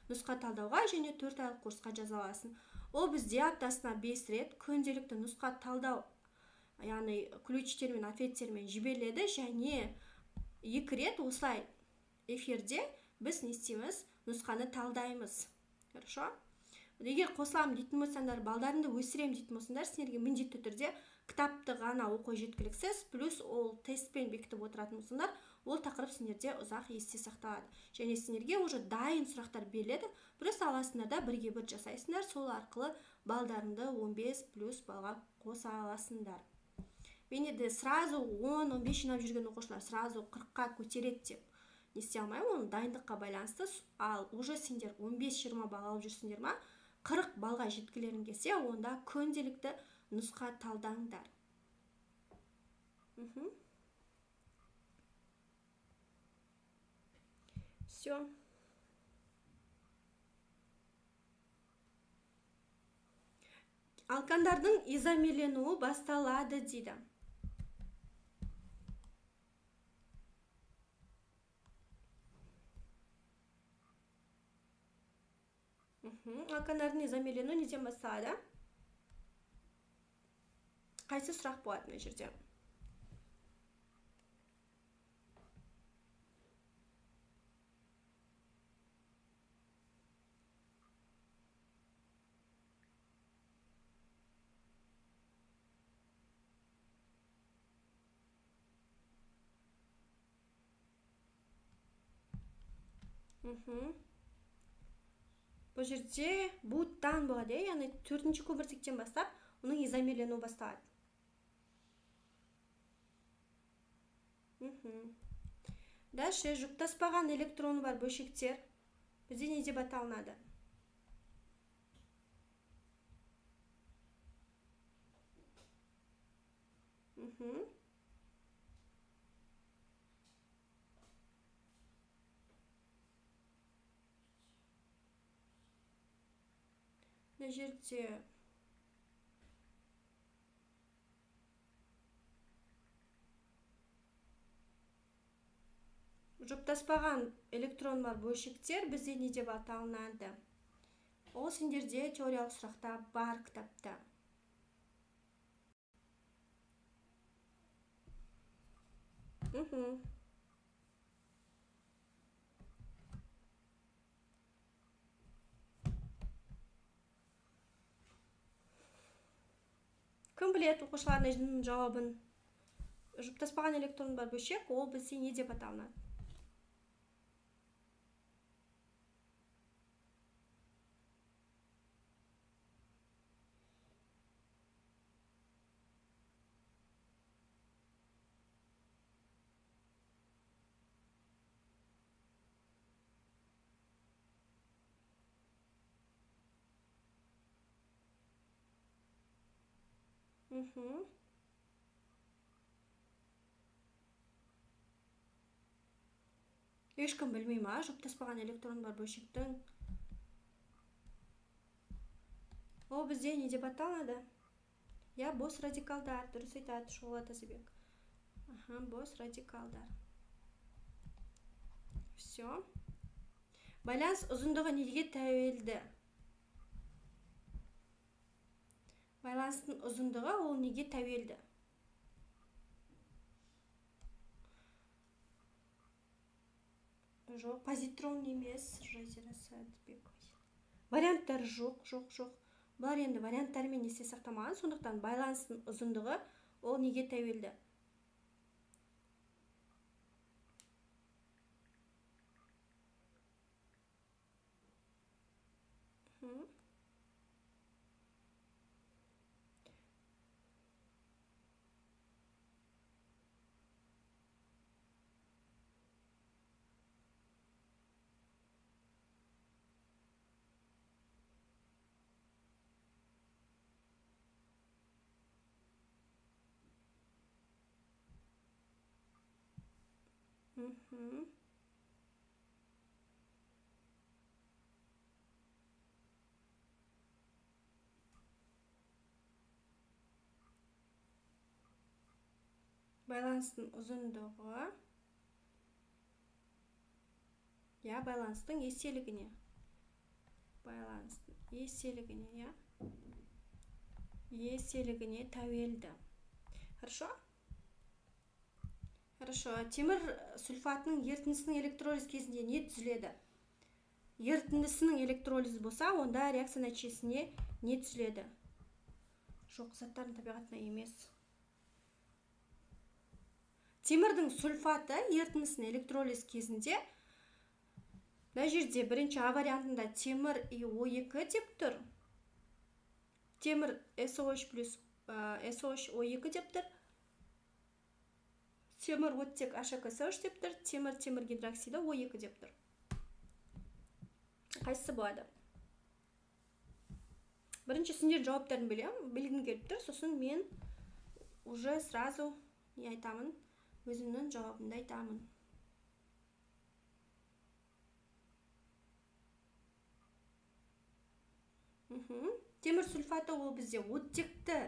нұсқа талдауға және 4 айлық курсқа жаза аласың. Ол бізде аптасына 5 рет күнделікті нұсқа талдау, яғни ключтермен, ответтермен жіберіледі, және 2 рет осылай эфирде біз не істейміз? Нұсқаны талдаймыз. Хорошо? Егер қосыламын дейтін болсаңдар, балдарыңды өсіремін дейтін болсаңдар, сендерге міндетті түрде кітапты ғана оқу жеткіліксіз, плюс ол тестпен бекітіп отыратын болсаңдар, ол тақырып сендерде ұзақ есте сақталады. Және сендерге уже дайын сұрақтар беріледі, просто аласыңдар да бірге бір жасайсыңдар, сол арқылы балдарыңды 15 плюс балға қоса аласыңдар. Мен енді сразу 10-15 жинап жүрген оқушылар сразу 40-қа көтереді деп не істей алмаймын, оны дайындыққа байланысты. Ал уже сендер 15-20 балл алып жүрсіңдер ма, 40 баллға жеткілерің келсе, онда күнделікті нұсқа талдаңдар. Все. Алкандардың изомерленуі басталады дейді. Алкандардың изомерленуі неден басталады? Қайсы сұрақ болады мына жерде? Бұл жерде бутан болады, яғни 4-ші көміртектен бастап оның изомерленуі басталады. Дальше жұптаспаған электроны бар бөлшектер бізде не деп аталынады? Мына жерде жұптаспаған электрон бар бөлшектер бізде не деп аталынады? Ол сендерде теориялық сұрақта бар кітапта. Кім біледі оқушылардың жауабын? Жұптаспаған электрон бар бөлшек, ол бізде не деп аталынады? Ешкім білмей ма, жұптаспаған электрон бар бөлшектің? Ол бізде не деп аталады? Иә, бос радикалдар, дұрыс айтады Шұғыла Тазабек. Аха, бос радикалдар. Все. Байланыс ұзындығы неге тәуелді? Байланыстың ұзындығы ол неге тәуелді? Жоқ, позитрон емес, Жазира Сәдібек. Варианттар жоқ, жоқ, жоқ. Бұлар енді варианттармен есте сақтамаған, сондықтан байланыстың ұзындығы ол неге тәуелді? Байланыстың ұзындығы, иә, байланыстың еселігіне. Байланыстың еселігіне, иә. Еселігіне тәуелді. Хорошо? Хорошо. Темір сульфатының ерітіндісінің электролиз кезінде не түзіледі? Ерітіндісінің электролиз болса, онда реакция нәтижесінде не түзіледі? Жоқ, заттардың табиғатына емес. Темірдің сульфаты ерітіндісінің электролиз кезінде мына жерде бірінші А вариантында темір и О2 деп тұр. Темір SOH плюс SOH О2 деп тұр. Темір оттек H2SO3 деп тұр. Темір темір гидроксиді О2 деп тұр. Қайсысы болады? Бірінші сендер жауаптарын білемін, білгім келіп тұр. Сосын мен уже сразу не айтамын? Өзімнің жауабымды айтамын. Темір сульфаты ол бізде оттекті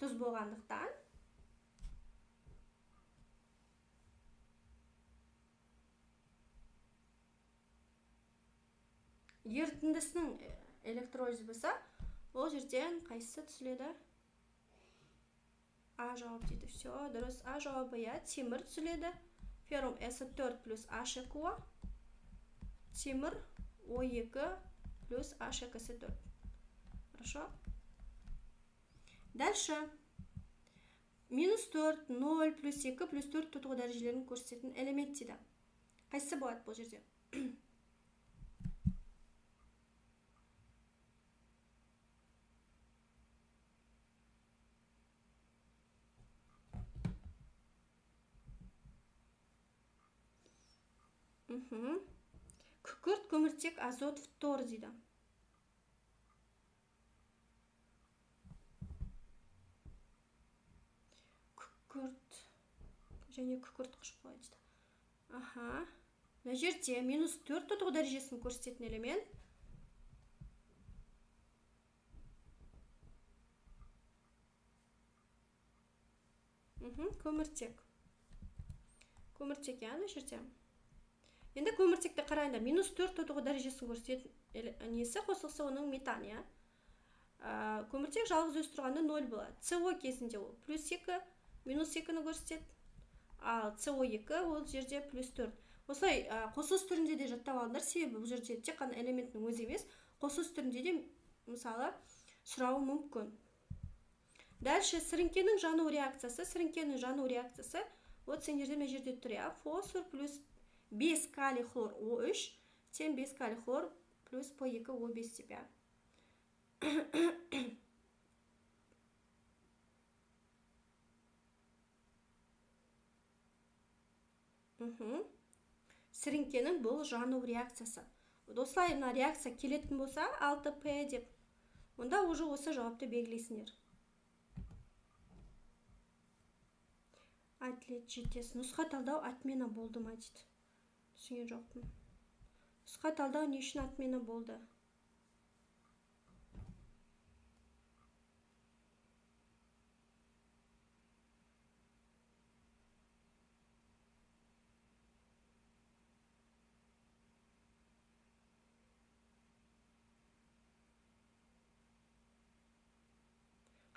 тұз болғандықтан ерітіндісінің электролиз болса, ол жерден қайсысы түзіледі? А жауап дейді. Все, дұрыс. А жауабы, иә, темір түзіледі. Феррум С4 плюс H2O. Темір О2 плюс H2С4. Хорошо? Дальше. Минус 4, 0, плюс 2, плюс 4 тотығу дәрежелерін көрсететін элемент дейді. Қайсысы болады бұл жерде? Күкірт, көміртек, азот, фтор дейді. Күкірт және күкірт қышқылы дейді. Аха. Мына жерде минус 4 тотығу дәрежесін көрсететін элемент. Көміртек. Көміртек, иә, мына жерде. Енді көміртекті қарайында минус 4 тотығу дәрежесін көрсететін несі қосылса оның метан, иә. Көміртек жалғыз өз тұрғанда 0 болады. СО кезінде ол плюс 2, минус 2-ні көрсетеді. Ал СО2 ол жерде плюс 4. Осылай қосылыс түрінде де жаттап алыңдар, себебі бұл жерде тек қана элементтің өзі емес, қосылыс түрінде де мысалы сұрауы мүмкін. Дальше сіріңкенің жану реакциясы, сіріңкенің жану реакциясы, вот сендерде мына жерде тұр, иә, фосфор плюс 5 калий хлор О3, тең 5 калий хлор плюс П2О5 деп, иә. Сіріңкенің бұл жану реакциясы. Осылай мына реакция келетін болса 6П деп, онда уже осы жауапты белгілейсіңдер. Әділет жетесін. Нұсқа талдау отмена болды ма дейді. Түсінген жоқпын. Нұсқа талдау не үшін отмена болды?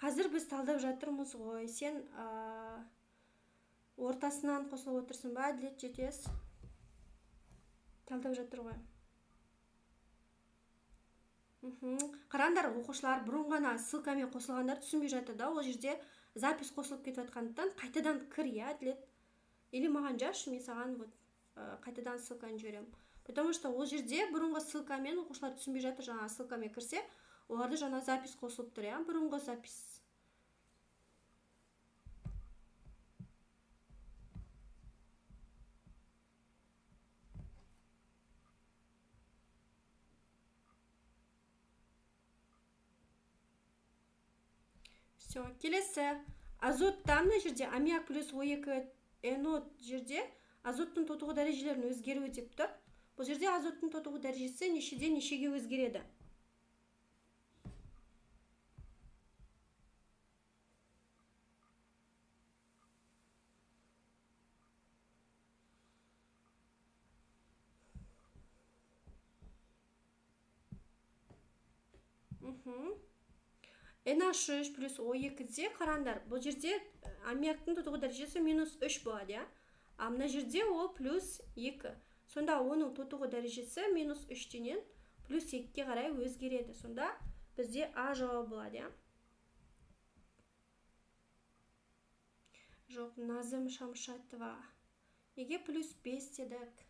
Қазір біз талдап жатырмыз ғой. Сен ортасынан қосылып отырсың ба, Әділет Жетес? Талдап жатыр ғой. Қараңдар, оқушылар, бұрын ғана ссылкамен қосылғандар түсінбей жатыр да, ол жерде запись қосылып кетіп жатқандықтан қайтадан кір, иә, Әділет. Или маған жазшы, мен саған вот қайтадан ссылканы жіберемін. Потому что ол жерде бұрынғы ссылкамен оқушылар түсінбей жатыр, жаңа ссылкамен кірсе, оларда жаңа запись қосылып тұр, иә, бұрынғы запись. Все, келесі. Азотта мына жерде аммиак плюс О2 НО жерде азоттың тотығу дәрежелерінің өзгеруі деп тұр. Бұл жерде азоттың тотығу дәрежесі нешеден нешеге өзгереді? NH3 плюс О2-де қараңдар, бұл жерде аммиактың тотығу дәрежесі минус 3 болады, иә? А мына жерде ол плюс 2. Сонда оның тотығу дәрежесі минус 3-тенен плюс 2-ге қарай өзгереді. Сонда бізде А жауабы болады, иә? Жоқ, Назым Шамшатова. Неге плюс 5 дедік?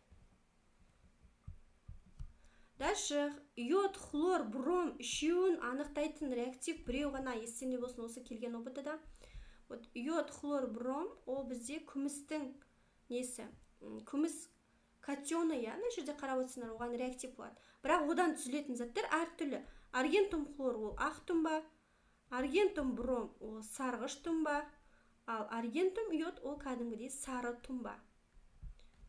Дальше йод, хлор, бром үшеуін анықтайтын реактив біреу ғана, естеріңде болсын, осы келген ҰБТ-да. Вот йод, хлор, бром ол бізде күмістің несі? Күміс катионы, иә, мына жерде қарап отырсыңдар, оған реактив болады. Бірақ одан түзілетін заттар әртүрлі. Аргентум хлор ол ақ тұнба, аргентум бром ол сарғыш тұнба, ал аргентум йод ол кәдімгідей сары тұнба.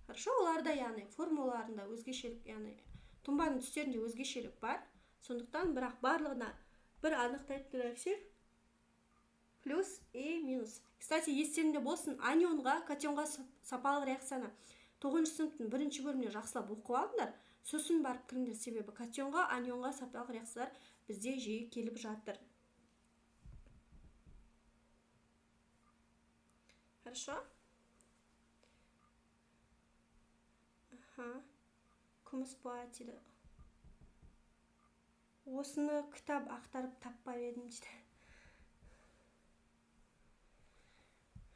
Хорошо, оларда яғни формулаларында өзгешелік, яғни тұнбаның түстерінде өзгешелік бар. Сондықтан бірақ барлығына бір анықтайтын реактив плюс и минус. Кстати, естеріңде болсын, анионға, катионға сапалық реакцияны 9-шы сыныптың бірінші бөліміне жақсылап оқып алыңдар, сосын барып кіріңдер, себебі катионға, анионға сапалық реакциялар бізде жиі келіп жатыр. Хорошо? Аха. Күміс болады дейді. Осыны кітап ақтарып таппай едім дейді.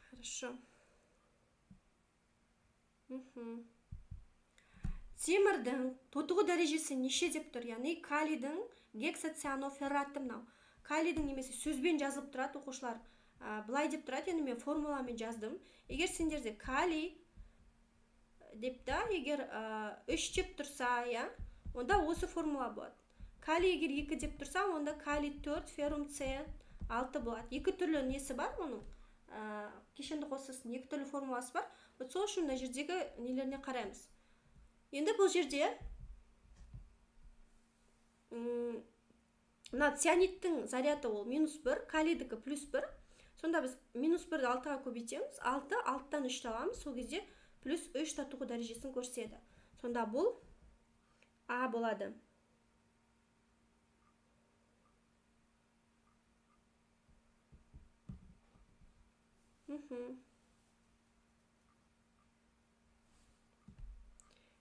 Хорошо. Темірдің тотығу дәрежесі неше деп тұр? Яғни калийдің гексацианоферраты мынау. Калийдің немесе сөзбен жазылып тұрады оқушылар. Былай деп тұрады, енді мен формуламен жаздым. Егер сендерде калий деп та, егер 3 деп тұрса, иә, онда осы формула болады. Калий егер 2 деп тұрса, онда калий 4, феррум С 6 болады. Екі түрлі несі бар оның? Кешенді қосылыстың екі түрлі формуласы бар. Вот сол үшін мына жердегі нелеріне қараймыз. Енді бұл жерде мына цианидтің заряды ол минус 1, калийдікі плюс 1. Сонда біз минус 1-ді 6-ға көбейтеміз. 6, 6-тан 3-ті аламыз. Сол кезде плюс 3 тотығу дәрежесін көрсетеді. Сонда бұл А болады.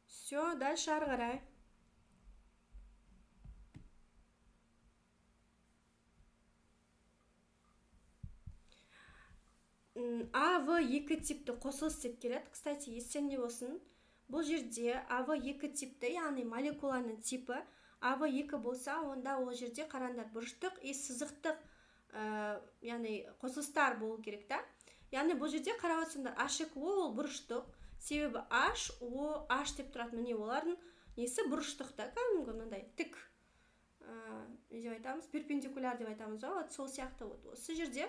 Все, дальше ары қарай. А, В екі типті қосылыс деп келеді. Кстати, естеріңде болсын. Бұл жерде А, В екі типті, яғни молекуланың типі А, В екі болса, онда ол жерде қараңдар бұрыштық и сызықтық, яғни қосылыстар болу керек та. Яғни бұл жерде қарап отырсаңдар, H2O ол бұрыштық, себебі H, O, H деп тұрады. Міне олардың несі бұрыштық та, кәдімгі мынандай тік, не деп айтамыз, перпендикуляр деп айтамыз ғой, вот сол сияқты. Вот осы жерде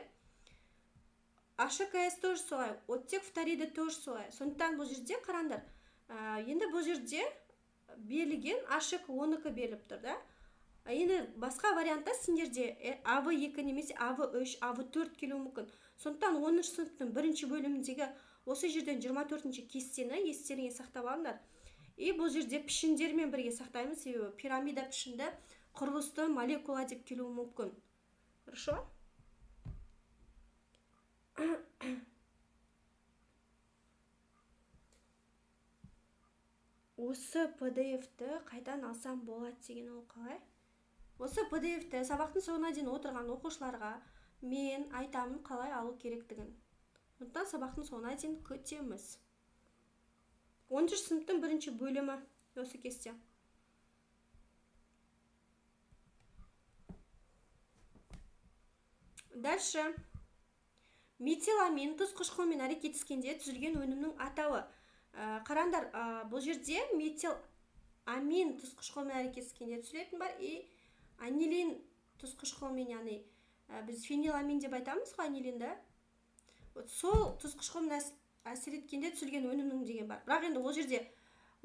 H2S тоже солай, оттек фториді тоже солай. Сондықтан бұл жерде қараңдар, енді бұл жерде берілген H2O-нікі беріліп тұр да. Енді басқа вариантта сендерде АВ2 немесе АВ3, АВ4 келуі мүмкін. Сондықтан 10 сыныптың бірінші бөліміндегі осы жерден 24-ші кестені естеріңе сақтап алыңдар. И бұл жерде пішіндермен бірге сақтаймыз, себебі пирамида пішінді құрылысты молекула деп келуі мүмкін. Хорошо? Осы PDF-ті қайдан алсам болады деген ол қалай? Осы PDF-ті сабақтың соңына дейін отырған оқушыларға мен айтамын қалай алу керектігін. Сондықтан сабақтың соңына дейін күтеміз. 10 сыныптың бірінші бөлімі осы кесте. Дальше. Метиламин тұз қышқылымен әрекеттескенде түзілген өнімнің атауы. Қараңдар, бұл жерде метиламин тұз қышқылымен әрекеттескенде түзілетін бар, и анилин тұз қышқылымен, яғни біз фениламин деп айтамыз ғой анилинді. Вот сол тұз қышқылымен әсер еткенде түзілген өнімнің деген бар. Бірақ енді ол жерде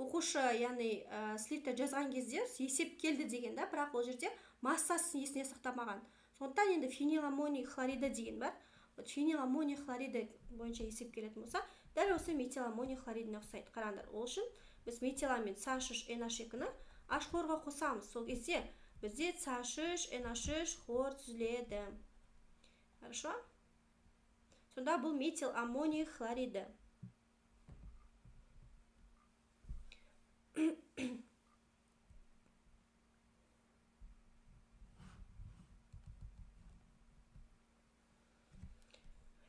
оқушы, яғни слипте жазған кезде есеп келді деген да, бірақ ол жерде массасын есіне сақтамаған. Сондықтан енді фениламоний хлориді деген бар. Вот фениламоний хлориді бойынша есеп келетін болса, дәл осы метиламоний хлоридіне ұқсайды. Қараңдар, ол үшін біз метиламин CH3NH2-ні H хлорға қосамыз. Сол кезде бізде CH3NH3 хлор түзіледі. Хорошо? Сонда бұл метиламоний хлориді.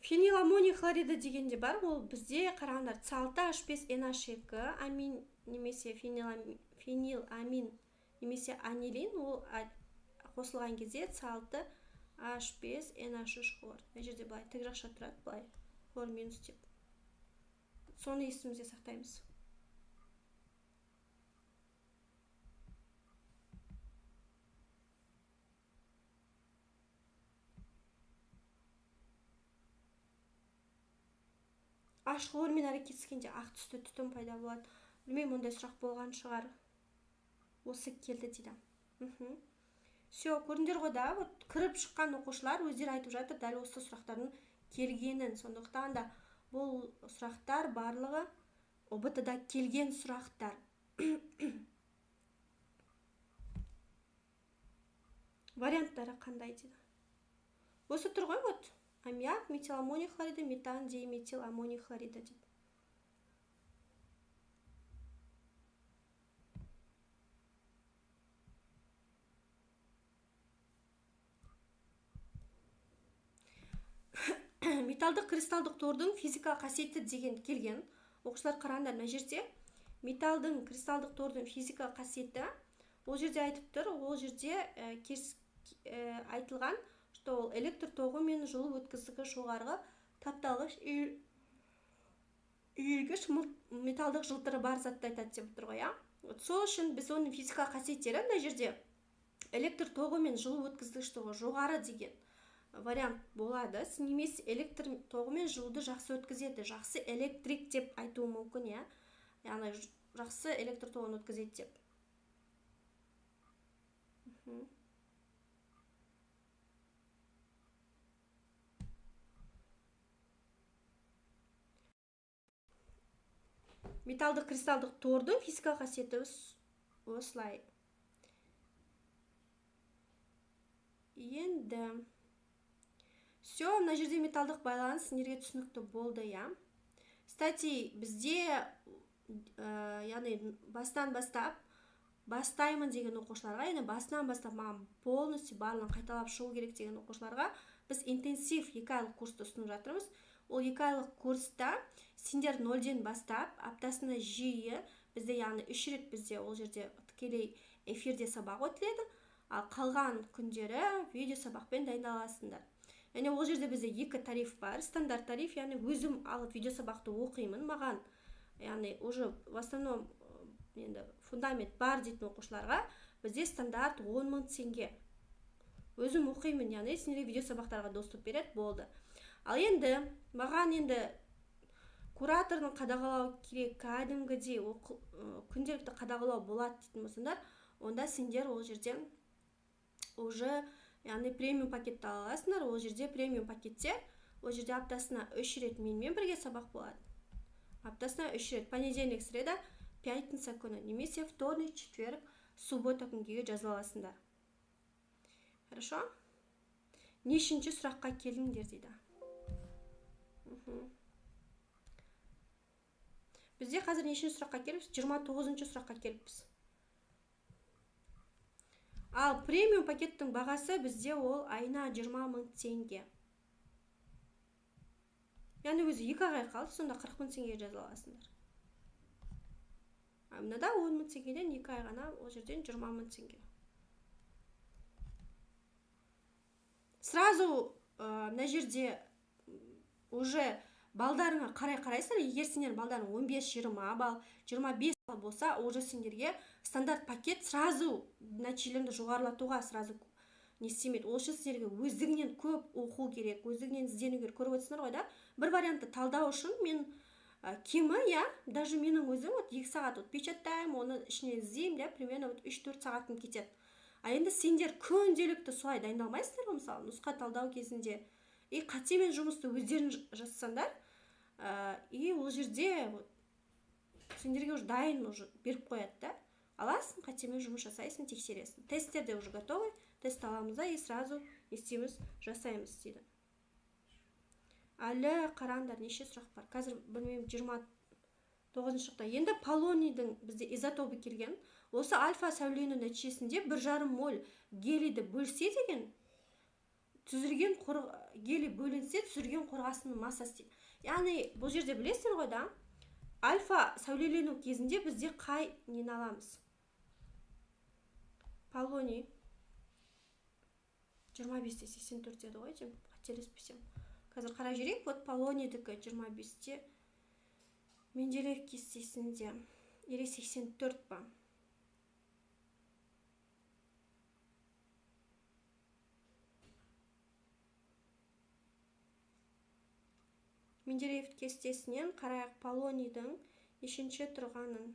Фениламоний хлориді деген де бар. Ол бізде, қараңдар, C6H5NH2 амин немесе фениламин немесе анилин, ол қосылған кезде C6H5NH3 хлор. Мына жерде былай тік жақша тұрады, былай хлор минус деп. Соны есімізде сақтаймыз. Аш хлормен әрекеттескенде ақ түсті түтін пайда болады. Білмеймін, ондай сұрақ болған шығар. Осы келді дейді. Все, көрдіңдер ғой да, вот кіріп шыққан оқушылар өздері айтып жатыр дәл осы сұрақтардың келгенін. Сондықтан да бұл сұрақтар барлығы ҰБТ-да келген сұрақтар. Варианттары қандай дейді? Осы тұр ғой, вот. Аммиак, метиламоний хлориді, метан, диметиламоний хлориді деп. Металдық кристалдық тордың физикалық қасиеті деген келген. Оқушылар қараңдар, мына жерде металдың кристалдық тордың физикалық қасиеті, ол жерде айтып тұр, ол жерде айтылған, что ол электр тоғы мен жылу өткізгіш жоғарғы тапталғыш үйілгіш металдық жылтыры бар затты айтады деп тұр ғой, иә? Сол үшін біз оның физикалық қасиеттері мына жерде электр тоғы мен жылу өткізгіштігі жоғары деген вариант болады. Немесе электр тоғы мен жылуды жақсы өткізеді, жақсы электрик деп айтуы мүмкін, иә? Яғни жақсы электр тоғын өткізеді деп. Металдық кристалдық тордың физикалық қасиеті осылай. Енді все, мына жерде металдық байланыс сендерге түсінікті болды, иә? Кстати, бізде яғни бастан бастап бастаймын деген оқушыларға, яғни басынан бастап маған полностью барлығын қайталап шығу керек деген оқушыларға біз интенсив 2 айлық курсты ұсынып жатырмыз. Ол 2 айлық курста сендер 0-ден бастап аптасына жиі бізде, яғни 3 рет бізде ол жерде тікелей эфирде сабақ өтіледі, ал қалған күндері видео сабақпен дайындаласыңдар. Яғни ол жерде бізде 2 тариф бар. Стандарт тариф, яғни өзім алып видео сабақты оқимын, маған яғни уже в основном енді фундамент бар дейтін оқушыларға бізде стандарт 10 000 теңге. Өзім оқимын, яғни сендерге видео сабақтарға доступ береді, болды. Ал енді маған енді куратордың қадағалау керек, кәдімгідей күнделікті қадағалау болады дейтін болсаңдар, онда сендер ол жерден уже яғни премиум пакетті ала аласыңдар. Ол жерде премиум пакетте, ол жерде аптасына 3 рет менімен бірге сабақ болады. Аптасына 3 рет, понедельник, среда, пятница күні, немесе вторник, четверг, суббота күнге жазыла аласыңдар. Хорошо? Нешінші сұраққа келдіңдер дейді. Бізде қазір нешінші сұраққа келіппіз? 29-шы сұраққа келіппіз. Ал премиум пакеттің бағасы бізде ол айына 20 000 теңге. Яғни өзі 2 ай қалды, сонда 40 000 теңгеге жаза аласыңдар. А мынада 10 000 теңгеден 2 ай ғана, ол жерден 20 000 теңге. Сразу мына жерде уже балдарыңа қарай қарайсыңдар. Егер сендер балдарың 15-20 балл, 25 балл болса, уже сендерге стандарт пакет сразу нәтижелерді жоғарылатуға сразу не істемейді. Ол үшін сендерге өздігінен көп оқу керек, өздігінен іздену керек. Көріп отырсыңдар ғой да? Бір вариантты талдау үшін мен кемі, я, даже менің өзім вот 2 сағат вот печаттаймын, оны ішінен іздеймін, да, примерно вот 3-4 сағатым кетеді. А енді сендер күнделікті солай дайындалмайсыңдар ғой, мысалы, нұсқа талдау кезінде. И қатемен жұмысты өздерің жасасаңдар, и ол жерде вот сендерге уже дайын уже беріп қояды да. Аласың, қатемен жұмыс жасайсың, тексересің. Тесттер де уже готовы, тест аламыз да и сразу не істейміз, жасаймыз дейді. Әлі қараңдар, неше сұрақ бар. Қазір білмеймін, 29-шы сұрақта. Енді полонийдің бізде изотобы келген. Осы альфа сәулену нәтижесінде 1,5 моль гелийді бөлсе деген, түзілген гелий бөлінсе, түзілген қорғасынның массасы дейді. Яғни бұл жерде білесіздер ғой да, альфа сәулелену кезінде бізде қай нені аламыз? Полоний 25,84 деді ғой деймін, қателеспесем. Қазір қарап жіберейік. Вот полонийдікі 25-те, Менделеев кестесінде или 84 па? Менделеев кестесінен қарайық полонийдің нешінші тұрғанын.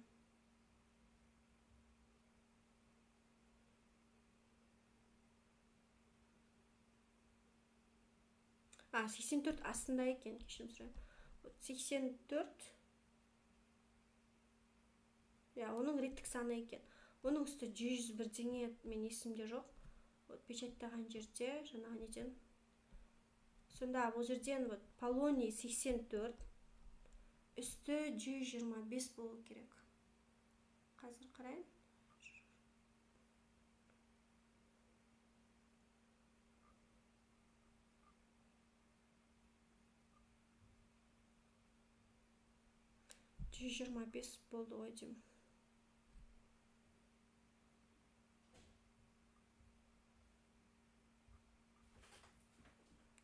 А, 84 астында екен, кешірім сұраймын. 84. Я, оның реттік саны екен. Оның үсті 100 бірдеңе, мен есімде жоқ. Вот печаттаған жерде, жаңағы неден. Сонда бұл жерден вот полоний 84, үсті 125 болу керек. Қазір қарайын. 125 болды ғой деймін.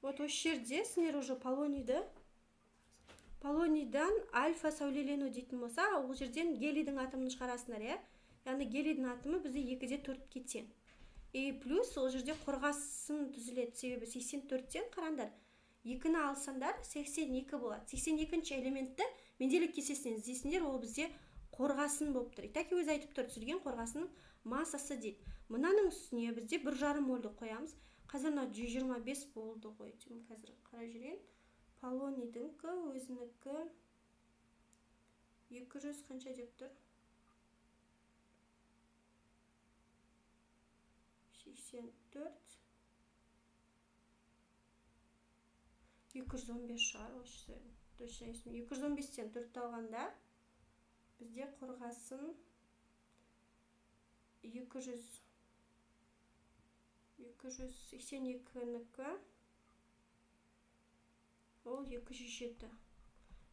Вот осы жерде сендер уже полонийдан альфа сәулелену дейтін болса, ол жерден гелийдің атомын шығарасыңдар, иә? Яғни гелийдің атомы бізде 2,4-ке тең. И плюс ол жерде қорғасын түзіледі, себебі 84-тен қараңдар, 2-ні алсаңдар 82 болады. 82-ші элементті Менделеев кестесінен іздейсіңдер, ол бізде қорғасын болып тұр. И так өзі айтып тұр, түзілген қорғасынның массасы дейді. Мынаның үстіне бізде 1,5 мольді қоямыз. Қазір мына 125 болды ғой деймін, қазір қарап жүрейін. Полонийдікі өзінікі 200 қанша деп тұр? 84 215 шығар, осы точно есімде. 215-тен 4 алғанда бізде қорғасын 282-нікі, ол 207.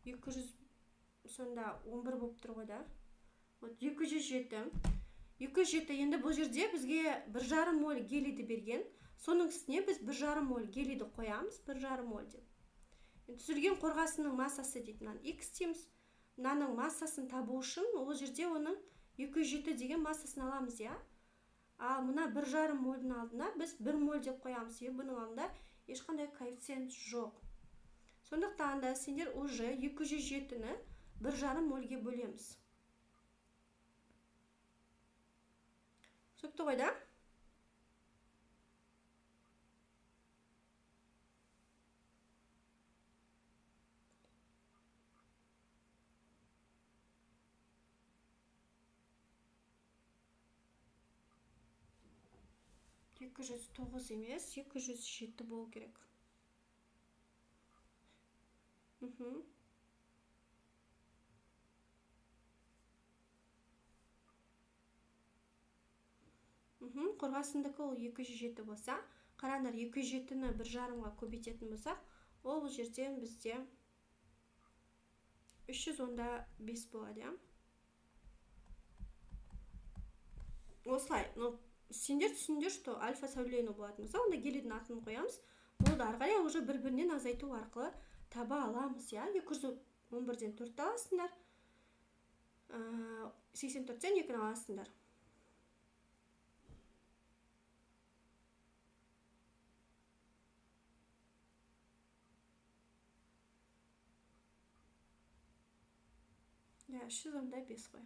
200 сонда 11 болып тұр ғой да. Вот 207. 207 енді бұл жерде бізге 1,5 моль гелийді берген. Соның үстіне біз 1,5 моль гелийді қоямыз, 1,5 моль деп. Түзілген қорғасынның массасы дейді. Мынаны X дейміз. Мынаның массасын табу үшін ол жерде оның 207 деген массасын аламыз, иә? Ал мына 1,5 мольдің алдына біз 1 моль деп қоямыз, себебі бұның алдында ешқандай коэффициент жоқ. Сондықтан да сендер уже 207-ні 1,5 мольге бөлеміз. Түсінікті ғой да? 209 емес, 207 болу керек. Мхм. Мхм, қорғасындікі ол 207 болса, қараңдар, 207-ні 1,5-ға көбейтетін болсақ, ол бұл жерден бізде 315 болады, иә? Осылай, но сендер түсіндер, что альфа сәулелену болатын болса, онда гелийдің атын қоямыз. Болды, ары қарай уже бір-бірінен азайту арқылы таба аламыз, иә? 211-ден 4-ті аласыңдар, 84-тен 2-ні аласыңдар. Иә, 315 қой.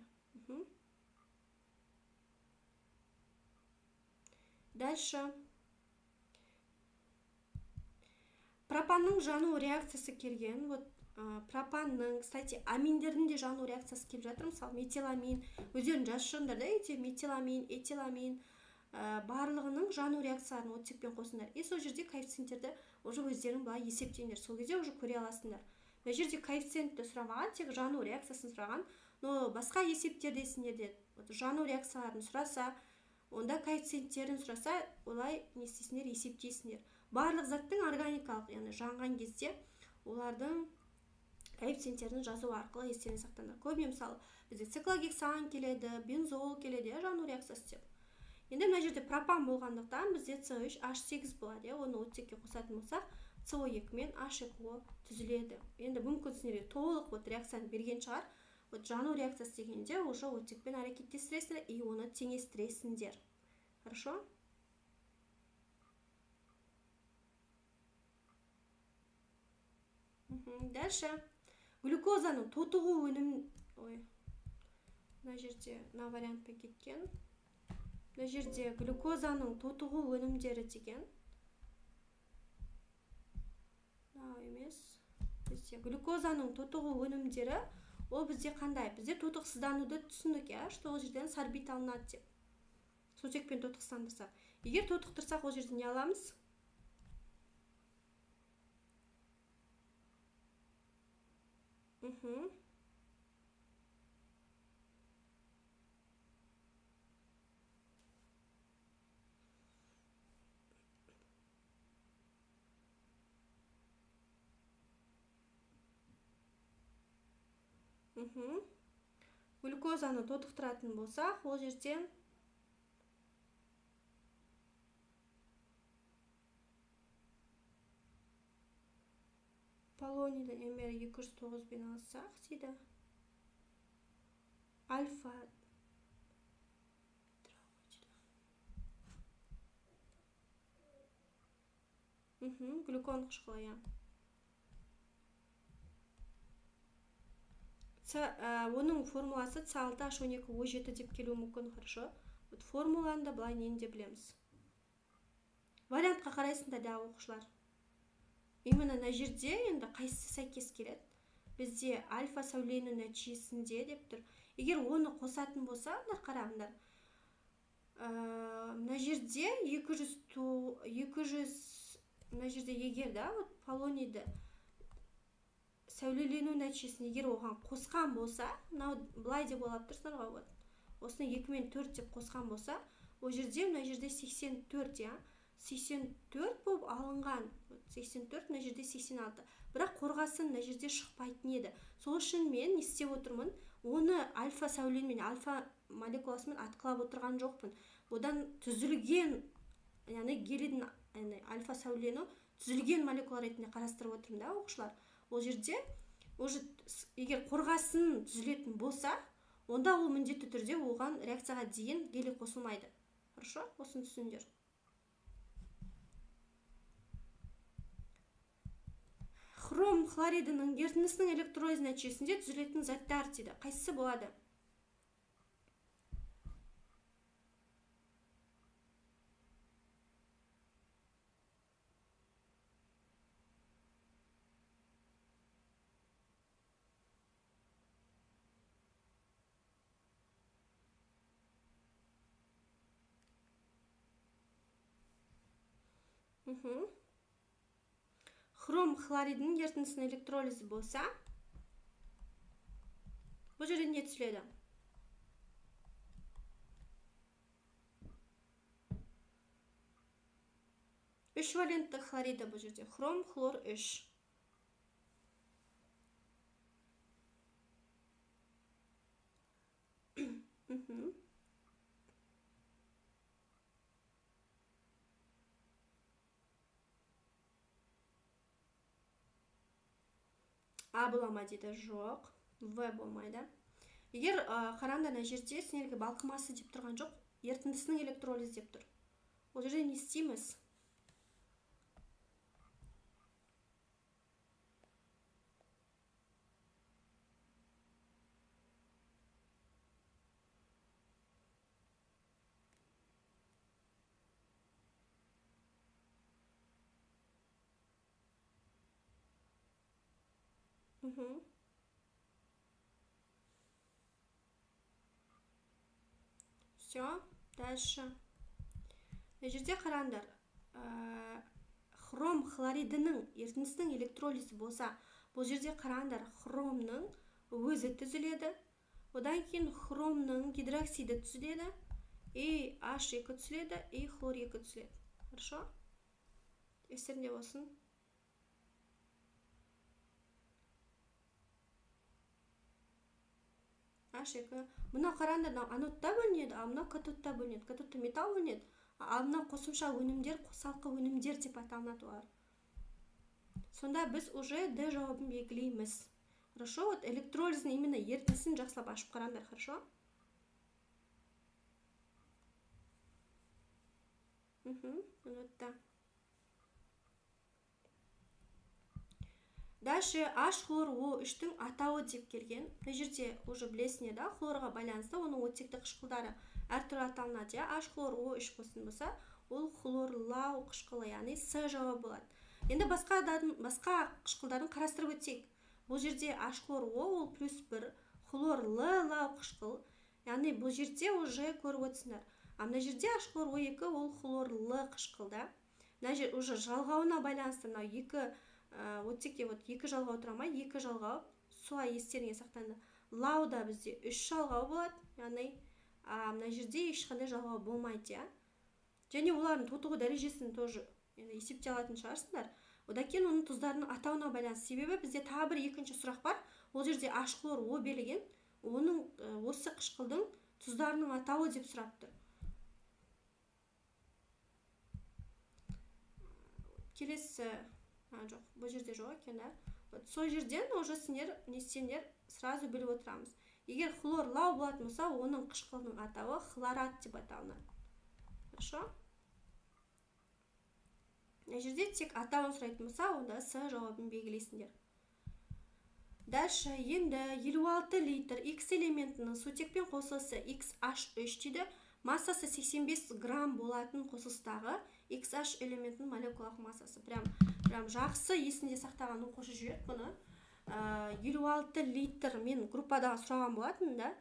Дальше. Пропанның жану реакциясы келген. Вот, пропанның, кстати, аминдердің де жану реакциясы келіп жатыр. Мысалы, метиламин, өздерің жазып шығыңдар да, үйде метиламин, этиламин, барлығының жану реакцияларын оттекпен қосыңдар. И сол жерде коэффициенттерді уже өздерің былай есептеңдер. Сол кезде уже көре аласыңдар. Мына жерде коэффициентті сұрамаған, тек жану реакциясын сұраған. Но басқа есептерде сендерде жану реакцияларын сұраса, онда коэффициенттерін сұраса, олай не істейсіңдер, есептейсіңдер. Барлық заттың органикалық, яғни жанған кезде олардың коэффициенттерін жазу арқылы естеріне сақтаңдар. Көбіне мысалы бізде циклогексан келеді, бензол келеді, иә, жану реакциясы деп. Енді мына жерде пропан болғандықтан бізде C3H8 болады, иә, оны оттекке қосатын болсақ, CO2 мен H2O түзіледі. Енді мүмкін сендерге толық вот реакцияны берген шығар. Вот жану реакциясы дегенде уже оттекпен әрекеттестіресіңдер и оны теңестіресіңдер. Хорошо? Дальше. Глюкозаның тотығу өнім... Ой, мына жерде мына вариантпен кеткен. Мына жерде глюкозаның тотығу өнімдері деген. Мынау емес. Бізде глюкозаның тотығу өнімдері, ол бізде қандай? Бізде тотықсыздануды түсіндік, иә, что ол жерден сорбит алынады деп. Сутекпен тотықсыздандырсақ. Егер тотықтырсақ, ол жерден не аламыз? Глюкозаны тотықтыратын болсақ, ол жерден полонийдің мр 209-бен алсақ дейді. Альфа глюкон қышқылы, иә. Оның формуласы С6H12O7 деп келуі мүмкін, хорошо? Вот формуланы да былай нені де білеміз. Вариантқа қарайсыңдар да, оқушылар. Именно мына жерде енді қайсысы сәйкес келеді? Бізде альфа сәулену нәтижесінде деп тұр. Егер оны қосатын болса, мына қараңдар. Мына жерде 200, мына жерде егер да, вот полонийді сәулелену нәтижесінде егер оған қосқан болса, мынау былай деп ойлап тұрсыңдар ғой, вот. Осыны 2 мен 4 деп қосқан болса, ол жерде мына жерде 84, иә? 84 болып алынған. 84, мына жерде 86. Бірақ қорғасын мына жерде шықпайтын еді. Сол үшін мен не істеп отырмын? Оны альфа сәуленмен, альфа молекуласымен атқылап отырған жоқпын. Одан түзілген, яғни гелийдің, яғни альфа сәулену түзілген молекула ретінде қарастырып отырмын да, оқушылар. Ол жерде уже егер қорғасын түзілетін болса, онда ол міндетті түрде оған реакцияға дейін гелий қосылмайды. Хорошо? Осыны түсіндер. Хром хлоридінің ерітіндісінің электролиз нәтижесінде түзілетін заттар дейді. Қайсысы болады? Хром хлоридінің ерітіндісінің электролизі болса, бұл жерде не түзіледі? Үш валентті хлориді бұл жерде. Хром, хлор, 3. А бола ма дейді? Жоқ. В болмайды. Егер қараңдар, мына жерде сендерге балқымасы деп тұрған жоқ, ерітіндісінің электролизі деп тұр. Ол жерде не істейміз? Все, дальше. Мына жерде қараңдар, хром хлоридінің ерітіндісінің электролизі болса, бұл жерде қараңдар, хромның өзі түзіледі, одан кейін хромның гидроксиді түзіледі, и H2 түзіледі, и хлор 2 түзіледі. Хорошо? Естеріңде болсын. H2. Мынау қараңдар, мынау анодта бөлінеді, ал мынау катодта бөлінеді. Катодта металл бөлінеді, ал мынау қосымша өнімдер, қосалқы өнімдер деп аталынады олар. Сонда біз уже Д жауабын белгілейміз. Хорошо, вот электролиздің именно ерітіндісін жақсылап ашып қараңдар, хорошо? Анодта. Дальше H хлор O3-тің атауы деп келген. Мына жерде уже білесіңдер да, хлорға байланысты оның оттекті қышқылдары әртүрлі аталынады. H хлор O3 болсын болса, ол хлорлау қышқылы, яғни С жауабы болады. Енді басқа қышқылдарын қарастырып өтсек. Бұл жерде H хлор О ол плюс 1, хлорлылау қышқыл, яғни бұл жерде уже көріп отырсыңдар. А мына жерде H хлор O2 ол хлорлы қышқыл да. Мына жер уже жалғауына байланысты мынау екі оттекте вот екі жалғау тұра ма, екі жалғау, солай естеріңе сақтанды. Лауда бізде 3 жалғау болады, яғни мына жерде ешқандай жалғау болмайды, иә. Және олардың тотығу дәрежесін тоже енді есептей алатын шығарсыңдар. Одан кейін оның тұздарының атауына байланысты. Себебі бізде тағы бір екінші сұрақ бар. Ол жерде H хлор О берілген, оның осы қышқылдың тұздарының атауы деп сұрап тұр. Келесі, жоқ, бұл жерде жоқ екен, да? Вот сол жерден уже сендер не істеңдер, сразу біліп отырамыз. Егер хлорлау болатын болса, оның қышқылының атауы хлорат деп аталынады. Хорошо? Мына жерде тек атауын сұрайтын болса, онда С жауабын белгілейсіңдер. Дальше енді 56 литр X элементінің сутекпен қосылысы XH3 дейді. Массасы 85 грамм болатын қосылыстағы XH элементінің молекулалық массасы. Прям жақсы есінде сақтаған оқушы жіберді бұны. 56 литр мен группадағы сұраған болатын да,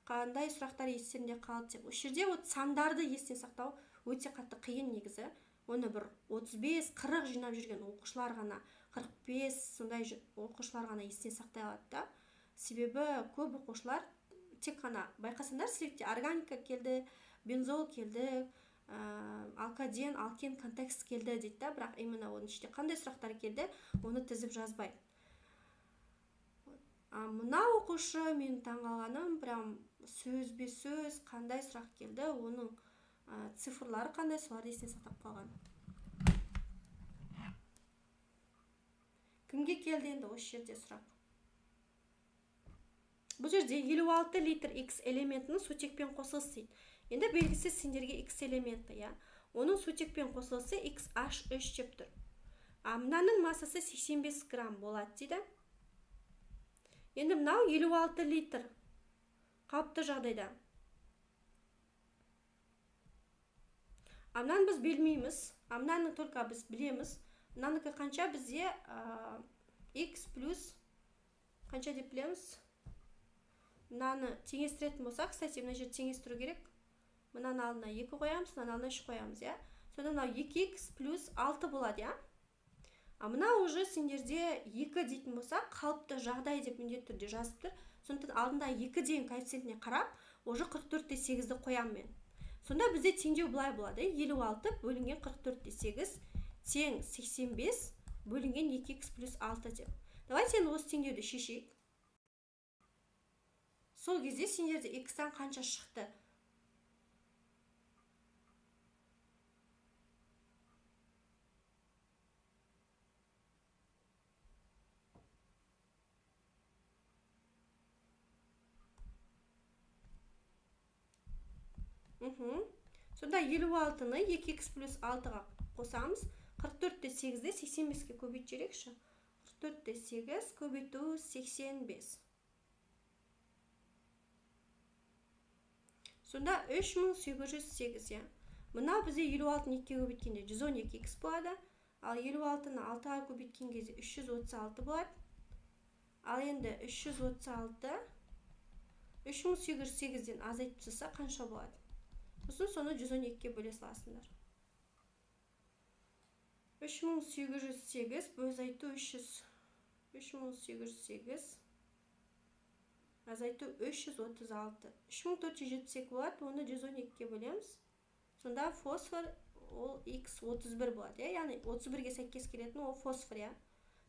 қандай сұрақтар естерінде қалды деп. Осы жерде вот сандарды есте сақтау өте қатты қиын негізі. Оны бір 35-40 жинап жүрген оқушылар ғана, 45 сондай оқушылар ғана есте сақтай алады да. Себебі көп оқушылар тек қана байқасаңдар, сілікте органика келді, бензол келді, алкаден, алкен контекст келді дейді да, бірақ именно оның ішінде қандай сұрақтар келді, оны тізіп жазбайды. Мына оқушы мен таңғалғаным, прям сөзбе сөз қандай сұрақ келді, оның цифрлары қандай, соларды есіне сақтап қалған. Кімге келді енді осы жерде сұрақ? Бұл жерде 56 литр X элементінің сутекпен қосылысы дейді. Енді белгісіз сендерге X элементі, иә. Оның сутекпен қосылысы XH3 деп тұр. А мынаның массасы 85 грамм болады дейді. Енді мынау 56 литр қалыпты жағдайда. А мынаны біз білмейміз. А мынаны только біз білеміз. Мынанікі қанша бізде X плюс қанша деп білеміз? Мынаны теңестіретін болсақ, кстати, мына жерде теңестіру керек. Мынаны алдына 2 қоямыз, мынаны алдына 3 қоямыз, иә. Сонда мынау 2x плюс 6 болады, иә. А мына уже сендерде 2 дейтін болса, қалыпты жағдай деп міндетті түрде жазып тұр. Сондықтан алдында 2 деген коэффициентіне қарап, уже 44,8-ді қоямын мен. Сонда бізде теңдеу былай болады. 56 бөлінген 44,8 тең 85 бөлінген 2х плюс 6 деп. Давайте енді осы теңдеуді шешейік. Сол кезде сендерде х-тан қанша шықты? Сонда 56-ны 2х плюс 6-ға қосамыз. 44,8-ді 85-ке көбейтіп жіберейікші. 44,8 көбейту 85. Сонда 3808, иә. Мына бізде 56-ны 2-ге көбейткенде 112х болады. Ал 56-ны 6-ға көбейткен кезде 336 болады. Ал енді 336 3808-ден азайтып тастаса қанша болады? Сосын соны 112-ге бөле саласыңдар. 3808 азайту 300. 3808 азайту 336. 3472 болады, оны 112-ге бөлеміз. Сонда фосфор ол X31 болады, иә? Яғни 31-ге сәйкес келетін ол фосфор, иә?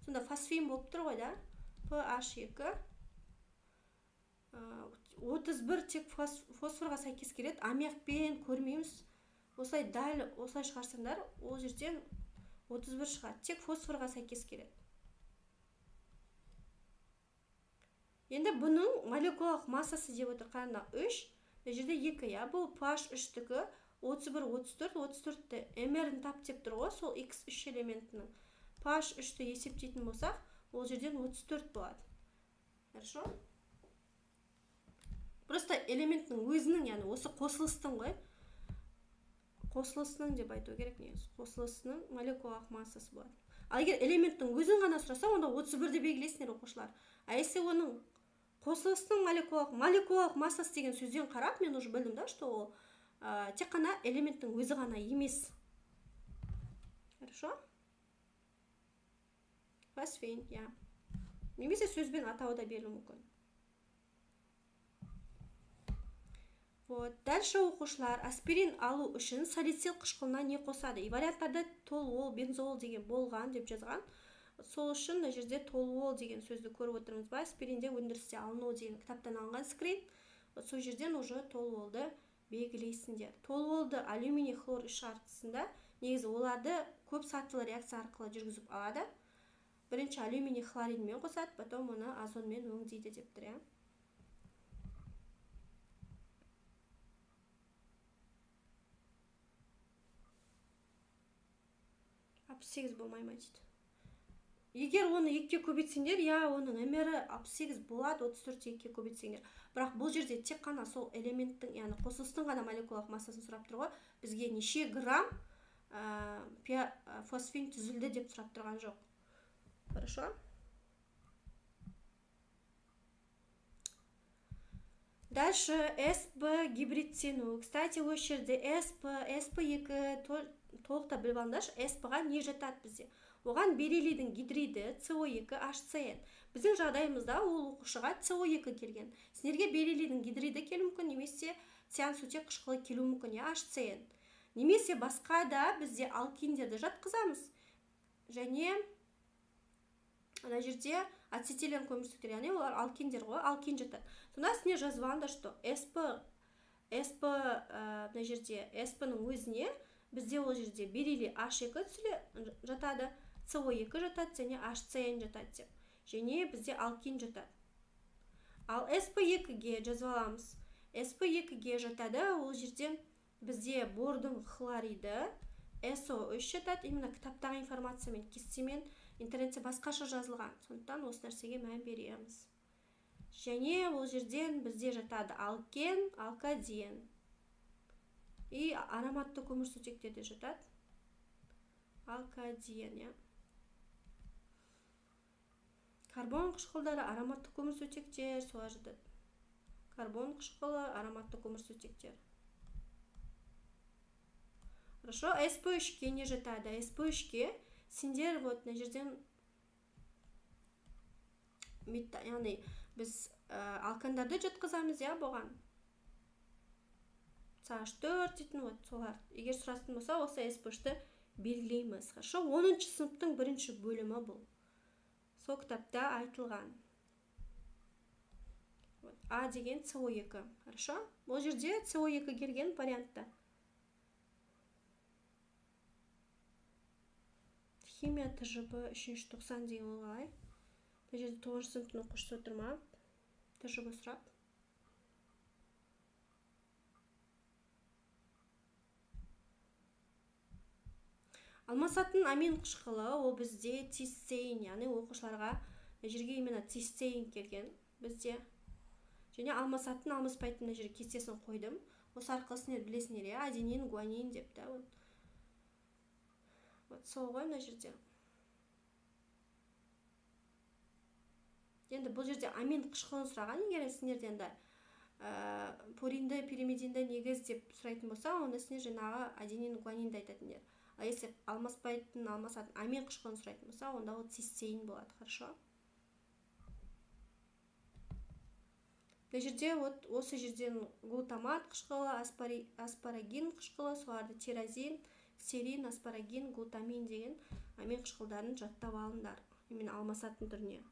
Сонда фосфин болып тұр ғой, да? PH2 31 тек фосфорға сәйкес келеді. Аммиакпен көрмейміз. Осылай дәл осылай шығарсаңдар, ол жерден 31 шығады. Тек фосфорға сәйкес келеді. Енді бұның молекулалық массасы деп отыр. Қараңдар, 3, мына жерде 2, иә? Бұл pH 3-тікі 31, 34, 34-ті МР-ін тап деп тұр ғой, сол X3 элементінің. pH 3-ті есептейтін болсақ, ол жерден 34 болады. Хорошо? Просто элементтің өзінің, яғни осы қосылыстың ғой, қосылысының деп айту керек негізі, қосылысының молекулалық массасы болады. Ал егер элементтің өзін ғана сұраса, онда 31-ді белгілейсіңдер, оқушылар. А если оның қосылысының молекулалық массасы деген сөзден қарап, мен уже білдім да, что ол тек қана элементтің өзі ғана емес. Хорошо? Фосфин, иә. Немесе сөзбен атауы да берілуі мүмкін. Вот. Дальше оқушылар аспирин алу үшін салицил қышқылына не қосады? И варианттарда толуол, бензол деген болған деп жазған. Сол үшін мына жерде толуол деген сөзді көріп отырмыз ба? Аспиринде өндірісте алыну деген кітаптан алынған скрин. Вот сол жерден уже толуолды белгілейсіңдер. Толуолды алюминий хлор үш артысында негізі оларды көп сатылы реакция арқылы жүргізіп алады. Бірінші алюминий хлоридмен қосады, потом оны озонмен өңдейді деп тұр, иә. 68 болмай ма дейді. Егер оны 2-ге көбейтсеңдер, иә, оның МР 68 болады, 34-ті 2-ге көбейтсеңдер. Бірақ бұл жерде тек қана сол элементтің, яғни қосылыстың ғана молекулалық массасын сұрап тұр ғой. Бізге неше грамм фосфин түзілді деп сұрап тұрған жоқ. Хорошо? Дальше СП гибридтену. Кстати, осы жерде СП, СП2 толықта біліп алыңдаршы, СП-ға не жатады бізде? Оған бериллийдің гидриді СО2 HCN. Біздің жағдайымызда ол оқушыға СО2 келген. Сендерге бериллийдің гидриді келуі мүмкін, немесе циансутек қышқылы келуі мүмкін, я HCN. Немесе басқа да бізде алкиндерді жатқызамыз. Және ана жерде ацетилен көмірсутектер, яғни олар алкиндер ғой, алкин жатады. Сонда сендер жазып алыңдар, что СП, мына жерде СП-ның өзіне бізде ол жерде бериллий H2 түсіле жатады, СО2 жатады және HCN жатады деп. Және бізде алкин жатады. Ал СП2-ге жазып аламыз. СП2-ге жатады, ол жерден бізде бордың хлориді СО3 жатады. Именно кітаптағы информациямен, кестемен интернетте басқаша жазылған. Сондықтан осы нәрсеге мән береміз. Және ол жерден бізде жатады алкен, алкадиен. И ароматты көмірсутектер де жатады. Алкадиен, иә. Карбон қышқылдары, ароматты көмірсутектер, солар жатады. Карбон қышқылы, ароматты көмірсутектер. Хорошо, СП3-ке не жатады? СП3-ке Сендер вот мына жерден, яғни біз алкандарды жатқызамыз, иә, бұған. CH4 дейтін, вот солар. Егер сұратын болса, осы СПШ-ты белгілейміз. Хорошо, 10 сыныптың бірінші бөлімі бұл. Сол кітапта айтылған. Вот, А деген СО2. Хорошо? Бұл жерде СО2 келген вариантта. Химия ТЖБ 3-90 деген ол қалай? Бұл жерде 9 сыныптың оқушысы отыр ма? ТЖБ сұрап. Алмасатын амин қышқылы ол бізде цистеин, яғни оқушыларға мына жерге именно цистеин келген бізде. Және алмасатын, алмаспайтын мына жерге кестесін қойдым. Осы арқылы сендер білесіңдер, иә, аденин, гуанин деп та. Вот сол ғой мына жерде. Енді бұл жерде амин қышқылын сұраған, егер сендерде енді пуринді, пиримидинді негіз деп сұрайтын болса, онда сендер жаңағы аденин, гуанинді айтатындар. А если алмаспайтын, алмасатын амин қышқылын сұрайтын болса, онда ол цистеин болады. Хорошо? Мына жерде вот осы жерден глутамат қышқылы, аспарагин қышқылы, соларды тирозин, серин, аспарагин, глутамин деген амин қышқылдарын жаттап алыңдар. Именно алмасатын түріне.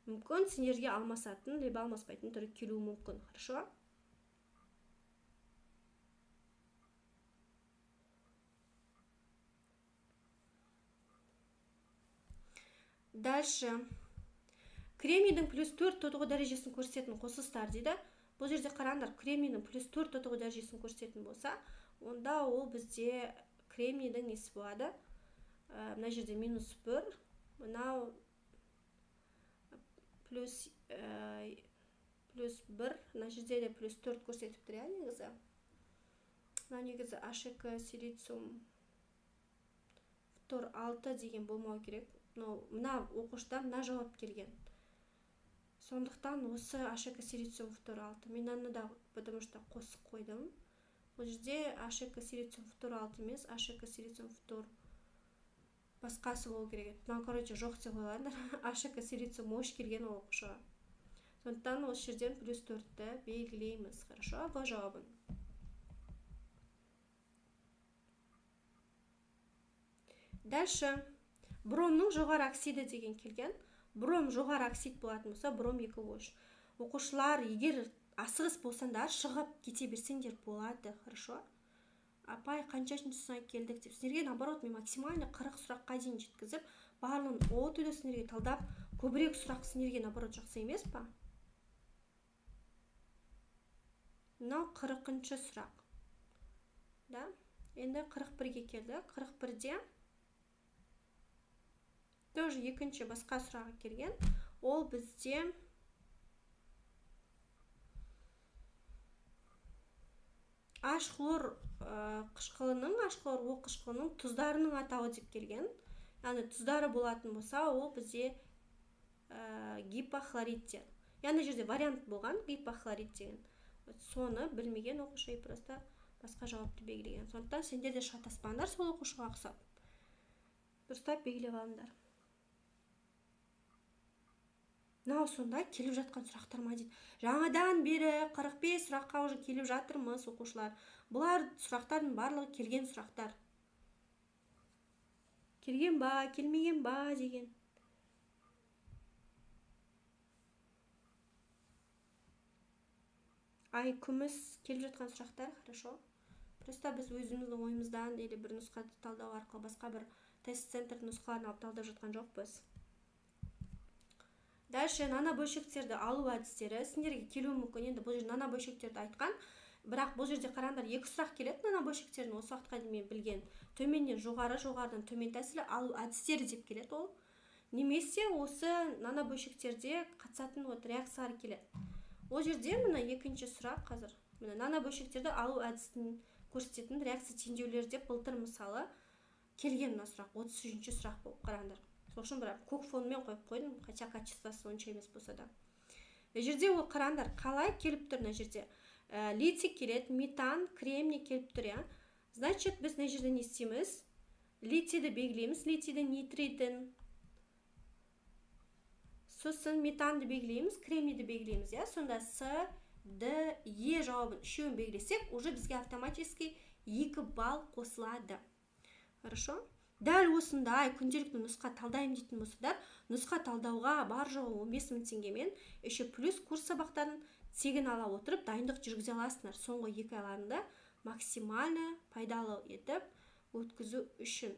Мүмкін сендерге алмасатын, либо алмаспайтын түрі келуі мүмкін. Хорошо? Дальше. Кремнийдің плюс 4 тотығы дәрежесін көрсететін қосылыстар дейді. Бұл жерде қараңдар, кремнийдің плюс 4 тотығы дәрежесін көрсететін болса, онда ол бізде кремнийдің несі болады? Мына жерде минус 1, мынау плюс 1, мына жерде де плюс 4 көрсетіп тұр, иә, негізі. Мына негізі H2 силициум фтор 6 деген болмау керек. Но мына оқушыдан мына жауап келген. Сондықтан осы H2 силициум фтор 6. Мен аны да, потому что қосып қойдым. Бұл жерде H2 силициум фтор 6 емес, H2 силициум фтор басқасы болу керек еді. Мынау, короче, жоқ деп ойлаңдар. H2 силициум ош келген ол оқушыға. Сондықтан осы жерден плюс 4-ті белгілейміз. Хорошо, бұл жауабын. Дальше. Бромның жоғары оксиді деген келген. Бром жоғары оксид болатын болса, бром 2 OH. Оқушылар, егер асығыс болсаңдар, шығып кете берсеңдер болады. Хорошо? Апай, қаншасыншы келдік деп. Сендерге, наоборот, мен максимально 40 сұраққа дейін жеткізіп, барлығын от үйді сендерге талдап, көбірек сұрақ сендерге, наоборот, жақсы емес па? Мынау 40-шы сұрақ. Да? Енді 41-ге келдік. 41-де тоже екінші басқа сұрағы келген. Ол бізде H хлор қышқылының, H хлор О қышқылының тұздарының атауы деп келген. Яғни тұздары болатын болса, ол бізде гипохлориттер. Яғни жерде вариант болған гипохлорид деген. Соны білмеген оқушы просто басқа жауапты белгілеген. Сондықтан сендер де шатаспаңдар сол оқушыға ұқсап. Дұрыстап белгілеп алыңдар. Мынау сонда келіп жатқан сұрақтар ма дейді. Жаңадан бері 45 сұраққа уже келіп жатырмыз, оқушылар. Бұлар сұрақтардың барлығы келген сұрақтар. Келген ба, келмеген ба деген. Ай, күміс келіп жатқан сұрақтар, хорошо. Просто біз өзіміздің ойымыздан или бір нұсқады талдау арқылы басқа бір тест центрдің нұсқаларын алып талдап жатқан жоқпыз. Дальше нанобөлшектерді алу әдістері сендерге келуі мүмкін. Енді бұл жерде нанобөлшектерді айтқан, бірақ бұл жерде қараңдар, екі сұрақ келеді нанобөлшектердің осы уақытқа дейін мен білген. Төменнен жоғары, жоғарыдан төмен тәсілі алу әдістері деп келеді ол. Немесе осы нанобөлшектерде қатысатын вот реакциялар келеді. Ол жерде мына екінші сұрақ қазір. Мына нанобөлшектерді алу әдісін көрсететін реакция теңдеулері деп былтыр мысалы келген мына сұрақ, 33-ші сұрақ болып қараңдар. Сол үшін бірақ көк фонмен қойып қойдым, хотя качествосы онша емес болса да. Мына жерде ол қараңдар, қалай келіп тұр мына жерде. Литий келеді, метан, кремний келіп тұр, иә. Значит, біз мына жерде не істейміз? Литийді белгілейміз, литийдің нитридін. Сосын метанды белгілейміз, кремнийді белгілейміз, иә. Сонда С, Д, Е жауабын үшеуін белгілесек, уже бізге автоматически 2 балл қосылады. Хорошо? Дәл осындай күнделікті нұсқа талдаймын дейтін болсаңдар, нұсқа талдауға бар жоғы 15 мың теңгемен, еще плюс курс сабақтарын тегін ала отырып дайындық жүргізе аласыңдар. Соңғы 2 айларында максимально пайдалы етіп өткізу үшін.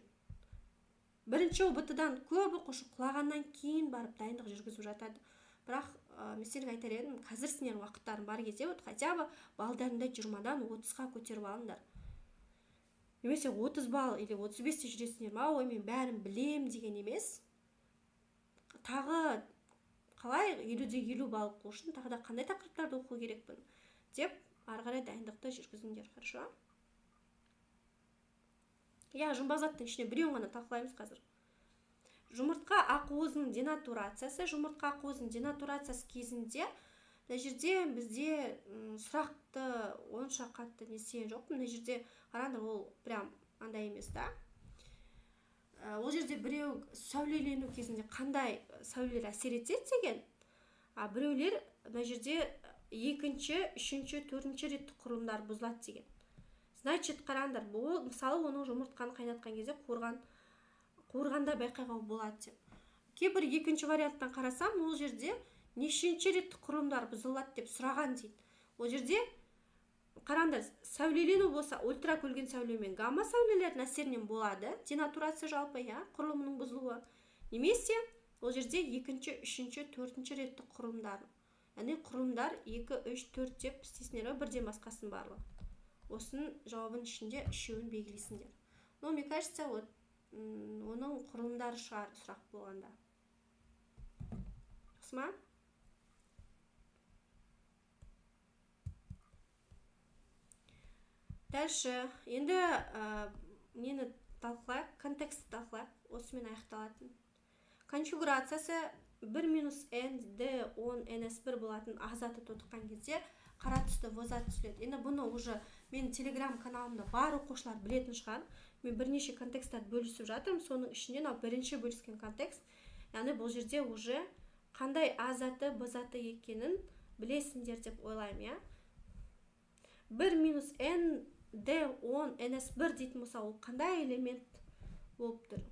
Бірінші ҰБТ-дан көп оқушы құлағаннан кейін барып дайындық жүргізіп жатады. Бірақ мен сендерге айтар едім, қазір сендердің уақыттарың бар кезде вот хотя бы балдарыңды 20-дан 30-ға көтеріп алыңдар. Немесе 30 балл или 35-те жүресіңдер ма, ой мен бәрін білем деген емес. Тағы қалай 50-де 50 балл қылу үшін тағы да қандай тақырыптарды оқу керекпін деп ары қарай дайындықты жүргізіңдер, хорошо? Иә, жұмбақ заттың ішіне біреуін ғана талқылаймыз қазір. Жұмыртқа ақуызының денатурациясы. Жұмыртқа ақуызының денатурациясы кезінде мына жерде бізде сұрақты онша қатты не істеген жоқпын. Мына жерде қараңдар, ол прям андай емес та. Ол жерде біреу сәулелену кезінде қандай сәулелер әсер етеді деген, а біреулер мына жерде екінші, үшінші, төртінші реттік құрылымдар бұзылады деген. Значит, қараңдар, бұл мысалы оның жұмыртқаны қайнатқан кезде қуырғанда байқауға болады деп. Кейбір екінші варианттан қарасам, ол жерде нешінші реттік құрылымдар бұзылады деп сұраған дейді. Ол жерде қараңдар, сәулелену болса ультракөлген сәуле мен гамма сәулелердің әсерінен болады денатурация жалпы, иә, құрылымының бұзылуы. Немесе ол жерде екінші, үшінші, төртінші реттік құрылымдар. Яғни құрылымдар 2, 3, 4 деп істейсіңдер ғой, бірден басқасының барлығы. Осының жауабының ішінде үшеуін белгілейсіңдер. Но мне кажется, вот, оның құрылымдары шығар сұрақ болғанда. Жақсы ма? Дальше, енді нені талқылайық, контекстті талқылайық, осымен аяқталатын. Конфигурациясы 1 минус N, D, 10, N S 1 болатын А заты тотыққан кезде қара түсті В заты түзіледі. Енді бұны уже мен телеграм каналымда бар оқушылар білетін шығар. Мен бірнеше контексттарды бөлісіп жатырмын, соның ішінде мынау бірінші бөліскен контекст. Яғни бұл жерде уже қандай А заты, Б заты екенін білесіңдер деп ойлаймын, иә. 1 минус N, D, 10, N S 1 дейтін болса, ол қандай элемент болып тұр?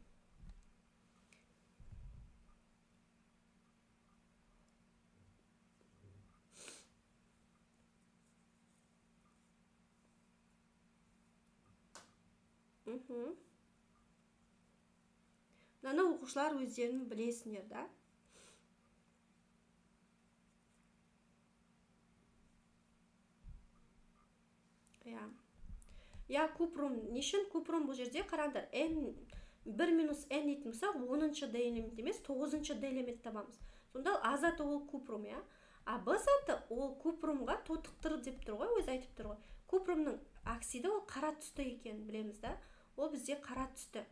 Мынаны оқушылар өздерін білесіңдер, да? Иә. Иә, купрум. Не үшін купрум бұл жерде? Қараңдар, N, 1 минус N дейтін болсақ, 10-шы D элемент емес, 9-шы D элемент табамыз. Сонда А заты ол купрум, иә? А Б заты ол купрумға тотықтыр деп тұр ғой, өзі айтып тұр ғой. Купрумның оксиді ол қара түсті екенін білеміз, да? Ол бізде қара түсті.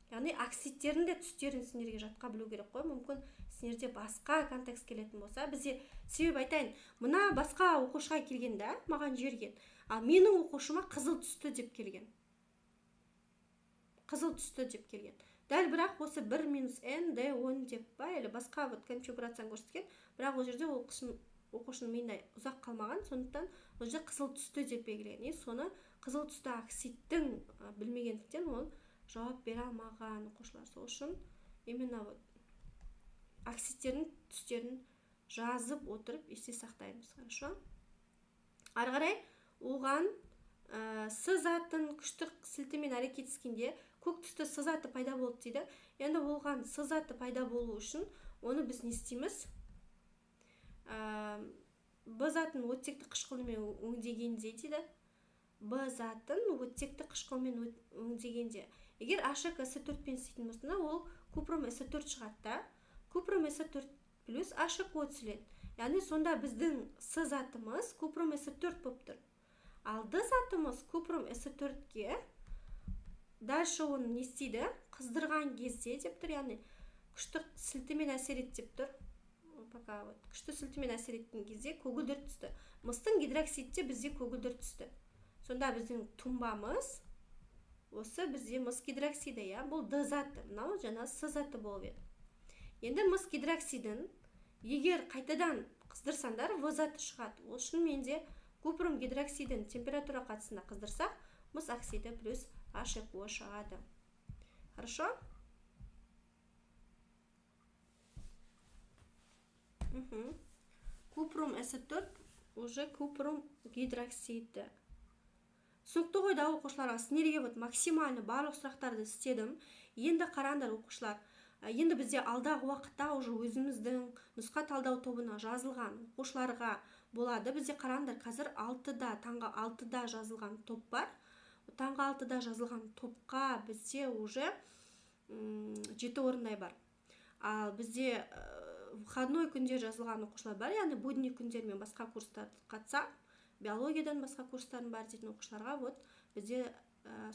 Яғни оксидтердің де түстерін сендерге жатқа білу керек қой. Мүмкін сендерде басқа контекст келетін болса, бізде себеп айтайын, мына басқа оқушыға келген да, маған жіберген. Ал менің оқушыма қызыл түсті деп келген. Қызыл түсті деп келген. Дәл бірақ осы 1 минус N, D, 10 деп па, или басқа вот конфигурацияны көрсеткен, бірақ ол жерде ол оқушының миында ұзақ қалмаған, сондықтан ол жерде қызыл түсті деп белгілеген. И соны қызыл түсті оксидтің білмегендіктен ол жауап бере алмаған оқушылар. Сол үшін именно вот оксидтердің түстерін жазып отырып есте сақтаймыз. Хорошо? Ары қарай оған С затын күшті сілтімен әрекеттескенде көк түсті С заты пайда болды дейді. Енді оған С заты пайда болу үшін оны біз не істейміз? Б затын оттекті қышқылмен өңдегенде дейді. Б затын оттекті қышқылмен өңдегенде. Егер H екі С төртпен істейтін болса, ол купрум С төрт шығады да. Купрум С төрт плюс H екі О түзіледі. Яғни сонда біздің С затымыз купрум С төрт болып тұр. Ал Д затымыз купрум С төртке дальше оны не істейді? Қыздырған кезде деп тұр, яғни күшті сілтімен әсер ет деп тұр. Пока вот күшті сілтімен әсер еткен кезде көгілдір түсті. Мыстың гидроксидте бізде көгілдір түсті. Сонда біздің тұнбамыз Осы бізде мыс гидроксиді, иә, бұл Д заты, мынау жаңа С заты болып еді. Енді мыс гидроксидін егер қайтадан қыздырсаңдар, В заты шығады. Ол үшін менде купрум гидроксидін температура қатысында қыздырсақ, мыс оксиді плюс H2O шығады. Хорошо? Купрум СО4 уже купрум гидроксиді. Түсінікті ғой да, оқушылар? Сіздерге вот максимально барлық сұрақтарды істедім. Енді қараңдар, оқушылар. Енді бізде алдағы уақытта уже өзіміздің нұсқа талдау тобына жазылған оқушыларға болады. Бізде қараңдар, қазір 6-да, таңғы 6-да жазылған топ бар. Таңғы 6-да жазылған топқа бізде уже 7 орындай бар. Ал бізде выходной күнде жазылған оқушылар бар, яғни будний күндер мен басқа курстарды қатысам, биологиядан басқа курстарым бар дейтін оқушыларға вот бізде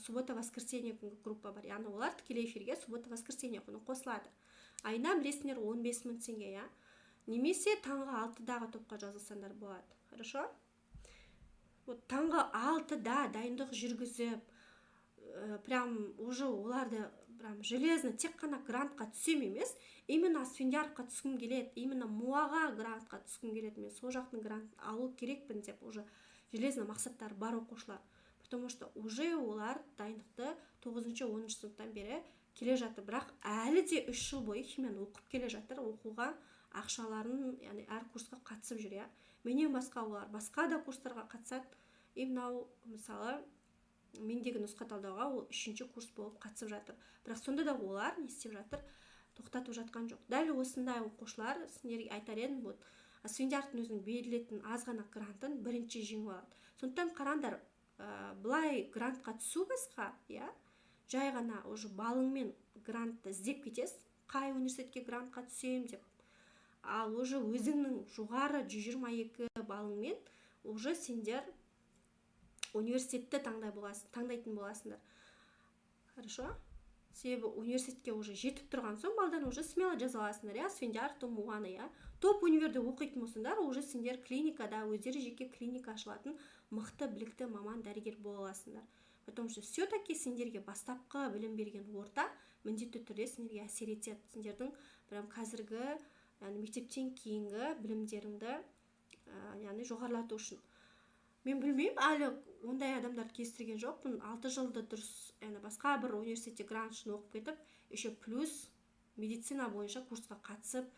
суббота воскресенье күнгі группа бар, яғни олар тікелей эфирге суббота воскресенье күні қосылады. Айына білесіңдер 15 мың теңге, иә? Немесе таңғы 6-дағы топқа жазылсаңдар болады. Хорошо? Вот таңғы 6-да дайындық жүргізіп, прям уже оларды прям железно тек қана грантқа түсем емес, именно Асфендияровқа түскім келеді, именно МУАға грантқа түскім келеді, мен сол жақтың грантын алу керекпін деп уже железно мақсаттары бар оқушылар. Потому что уже олар дайындықты 9-10 сыныптан бері келе жатыр, бірақ әлі де 3 жыл бойы химияны оқып келе жатыр, оқуға ақшаларын, яғни әр курсқа қатысып жүр, иә. Менен басқа олар басқа да курстарға қатысады. И мынау, мысалы, мендегі нұсқа талдауға ол 3-ші курс болып қатысып жатыр. Бірақ сонда да олар не істеп жатыр? Тоқтатып жатқан жоқ. Дәл осындай оқушылар, сендерге айтар едім, вот Асфендияровтың өзінің берілетін аз ғана грантын бірінші жеңіп алады. Сондықтан қараңдар, былай грантқа түсу басқа, иә? Жай ғана уже балыңмен грантты іздеп кетесіз, қай университетке грантқа түсем деп. Ал уже өзіңнің жоғары 122 балыңмен уже сендер университетті таңдайтын боласыңдар. Хорошо? Себебі университетке уже жетіп тұрған соң балдан уже смело жаза аласыңдар, иә, Асфендияровты, МУАны, иә. Топ универде оқитын болсаңдар, уже сендер клиникада, өздері жеке клиника ашылатын мықты білікті маман дәрігер бола аласыңдар. Потому что все-таки сендерге бастапқы білім берген орта міндетті түрде сендерге әсер етеді. Сендердің прям қазіргі, яғни мектептен кейінгі білімдеріңді, яғни жоғарылату үшін. Мен білмеймін, әлі ондай адамдарды кездестірген жоқпын. 6 жылды дұрыс, яғни басқа бір университетте грант үшін оқып кетіп, еще плюс медицина бойынша курсқа қатысып,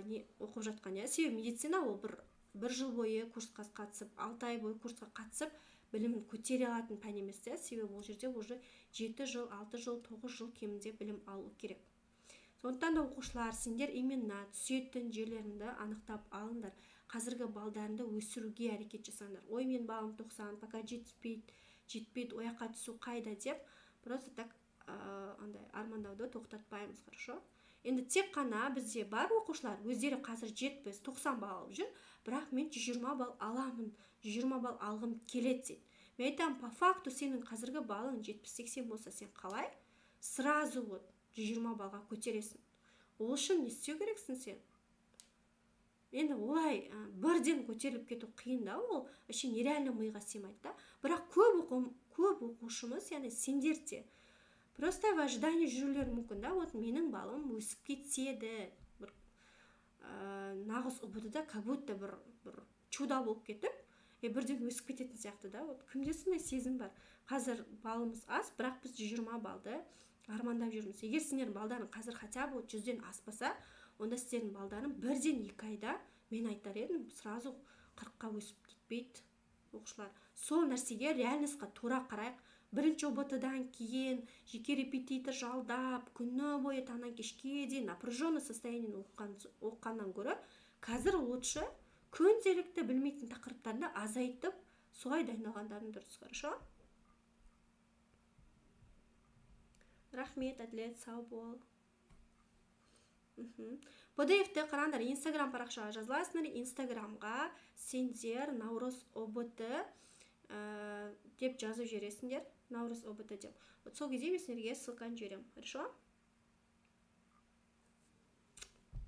не оқып жатқан, иә. Себебі медицина ол бір жыл бойы курсқа қатысып, 6 ай бойы курсқа қатысып, білімін көтере алатын пән емес, иә. Себебі ол жерде уже 7 жыл, 6 жыл, 9 жыл кемінде білім алу керек. Сондықтан да оқушылар, сендер именно түсетін жерлеріңді анықтап алыңдар. Қазіргі балдарыңды өсіруге әрекет жасаңдар. Ой, мен балым 90, пока жетпейді, жетпейді, ояққа түсу қайда деп просто так, андай армандауды тоқтатпаймыз, хорошо? Енді тек қана бізде бар оқушылар өздері қазір 70-90 балл алып жүр, бірақ мен 120 балл аламын, 120 балл алғым келеді дейді. Мен айтамын, по факту сенің қазіргі балың 70-80 болса, сен қалай сразу вот 120 баллға көтересің? Ол үшін не істеу керексің сен? Енді олай, бірден көтеріліп кету қиын да, ол вообще нереально миға сыймайды да. Бірақ көп оқушымыз, яғни сендер де просто в ожидании жүрулері мүмкін да. Вот менің балым өсіп кетсе еді, бір, нағыз ҰБТ-да как будто бір чудо болып кетіп, бірден өсіп кететін сияқты да. Вот кімде сондай сезім бар? Қазір балымыз аз, бірақ біз 120 баллды армандап жүрміз. Егер сендердің балдарың қазір хотя бы 100-ден аспаса, онда сіздердің балдарың бірден 2 айда, мен айтар едім, сразу 40-қа өсіп кетпейді оқушылар. Сол нәрсеге реальностьқа тура қарайық. Бірінші ҰБТ-дан кейін жеке репетитор жалдап, күні бойы таңнан кешке дейін напряженный состояниені оқығаннан гөрі, қазір лучше күнделікті білмейтін тақырыптарды азайтып, солай дайындалғандарың дұрыс, хорошо? Рахмет, Әділет, сау бол. PDF-ті қараңдар, Инстаграм парақшаға жазыласыңдар. Инстаграмға сендер Наурыз ҰБТ деп жазып жібересіңдер. Наурыз ҰБТ деп. Вот сол кезде мен сендерге ссылканы жіберемін. Хорошо?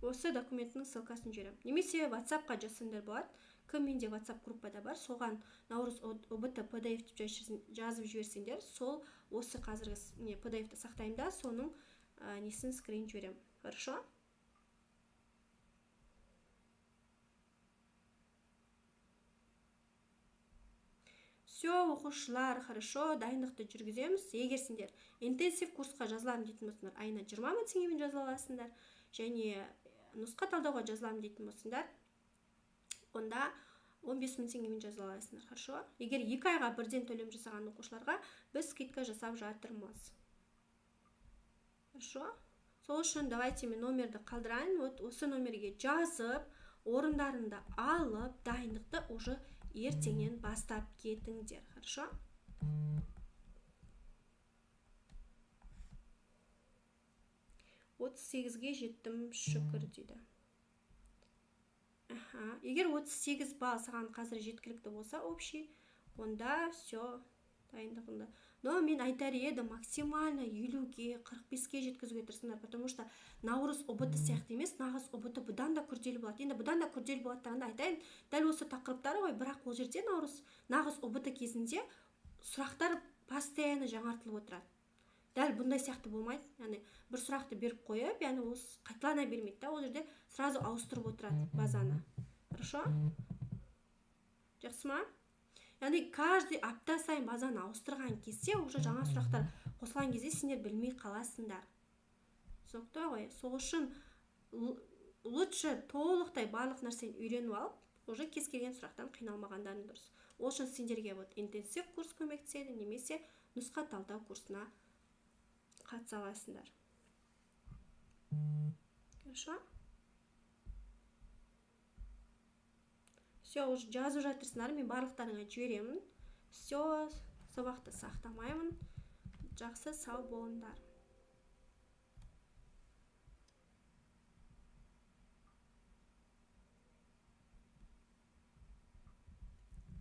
Осы документтің ссылкасын жіберемін. Немесе WhatsApp-қа жазсаңдар болады. Кім менде WhatsApp группада бар, соған наурыз ҰБТ PDF деп жазып жіберсеңдер, сол осы қазіргі не PDF-ті сақтаймын да, соның несін скрин жіберемін. Хорошо? Все, оқушылар, хорошо, дайындықты жүргіземіз. Егер сендер интенсив курсқа жазыламын дейтін болсаңдар, айына 20 мың теңгемен жазыла аласыңдар. Және нұсқа талдауға жазыламын дейтін болсаңдар, онда 15 мың теңгемен жазыла аласыңдар. Хорошо? Егер 2 айға бірден төлем жасаған оқушыларға біз скидка жасап жатырмыз. Хорошо? Сол үшін давайте мен номерді қалдырайын. Вот осы номерге жазып, орындарыңды алып, дайындықты уже ертеңнен бастап кетіңдер. Хорошо? 38-ге жеттім, шүкір дейді. Аха. Егер 38 балл саған қазір жеткілікті болса, общий, онда все, дайындығыңды. Но мен айтар едім, максимально 50-ге, 45-ке жеткізуге тырысыңдар, потому что наурыз ҰБТ сияқты емес, нағыз ҰБТ бұдан да күрделі болады. Енді бұдан да күрделі болады дегенде айтайын, дәл осы тақырыптар ғой, бірақ ол жерде наурыз, нағыз ҰБТ кезінде сұрақтар постоянно жаңартылып отырады. Дәл бұндай сияқты болмайды. Яғни бір сұрақты беріп қойып, яғни ол қайталана бермейді да, ол жерде сразу ауыстырып отырады базаны. Хорошо? Жақсы ма? Яғни каждый апта сайын базаны ауыстырған кезде уже жаңа сұрақтар қосылған кезде сендер білмей қаласыңдар. Түсінікті ғой? Сол үшін лучше толықтай барлық нәрсені үйреніп алып, уже кез келген сұрақтан қиналмағандарың дұрыс. Ол үшін сендерге вот интенсив курс көмектеседі, немесе нұсқа талдау курсына қатыса аласыңдар. Хорошо? Все, уже жазып жатырсыңдар, мен барлықтарыңа жіберемін. Все, сабақты сақтамаймын. Жақсы, сау болыңдар.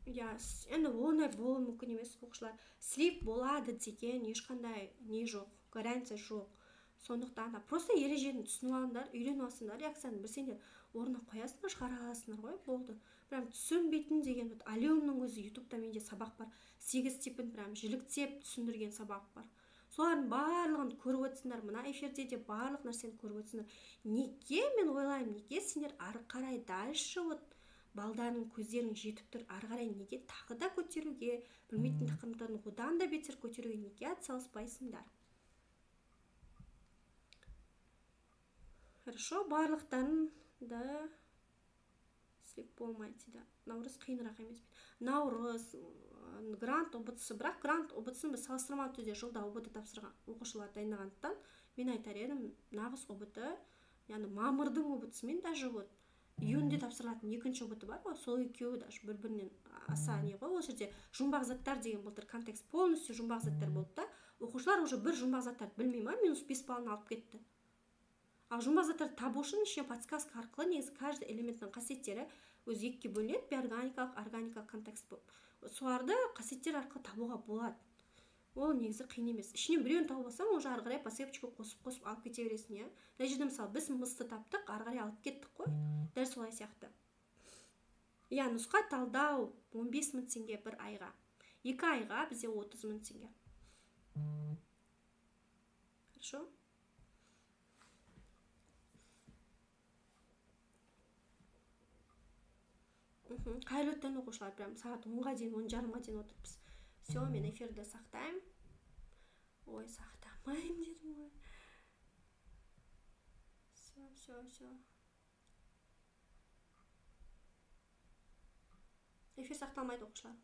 Иә, енді ондай болуы мүмкін емес, оқушылар. Слив болады деген ешқандай не жоқ, гарантия жоқ. Сондықтан да просто ережені түсініп алыңдар, үйреніп алсыңдар, реакцияны білсеңдер, орнына қоясыңдар, шығара аласыңдар ғой, болды. Прям түсінбейтін деген, вот алеумның өзі ютубта менде сабақ бар, 8 типін прям жіліктеп түсіндірген сабақ бар. Солардың барлығын көріп отырсыңдар, мына эфирде де барлық нәрсені көріп отырсыңдар. Неге мен ойлаймын, неге сендер ары қарай дальше вот балдарың көздерің жетіп тұр, ары қарай неге тағы да көтеруге, білмейтін тақырыптарын одан да бетер көтеруге неге атсалыспайсыңдар? Хорошо, барлықтарын да слив болмайды дейді. Наурыз қиынырақ емес пе? Наурыз, грант ҰБТ-сы, бірақ грант ҰБТ-сын біз салыстырмалы түрде жылда ҰБТ тапсырған оқушылар дайындағандықтан, мен айтар едім, нағыз ҰБТ, яғни мамырдың ҰБТ-сымен даже вот июньде тапсырылатын екінші ҰБТ бар ғой, сол екеуі даже бір-бірінен аса не ғой. Ол жерде жұмбақ заттар деген былтыр контекст полностью жұмбақ заттар болды да, оқушылар уже бір жұмбақ заттарды білмей ма, минус 5 баллын алып кетті. Ал жұмбақ заттарды табу үшін ішіне подсказка арқылы негізі каждый элементтің қасиеттері өзі екіге бөлінеді, биорганикалық, органикалық контекст болып. Соларды қасиеттер арқылы табуға болады. Ол негізі қиын емес. Ішінен біреуін тауып алсаң, уже ары қарай по цепочке қосып-қосып алып кете бересің, иә. Мына жерде мысалы біз мысты таптық, ары қарай алып кеттік қой. Дәл солай сияқты. Иә, нұсқа талдау 15 мың теңге бір айға. 2 айға бізде 30 мың теңге. Хорошо? Қайырлы түн, оқушылар, прям сағат 10-ға дейін, 10:30-ға дейін отырыппыз. Все, мен эфирді сақтаймын. Ой, сақтамаймын дедім ғой. Все, все, все. Эфир сақталмайды, оқушылар.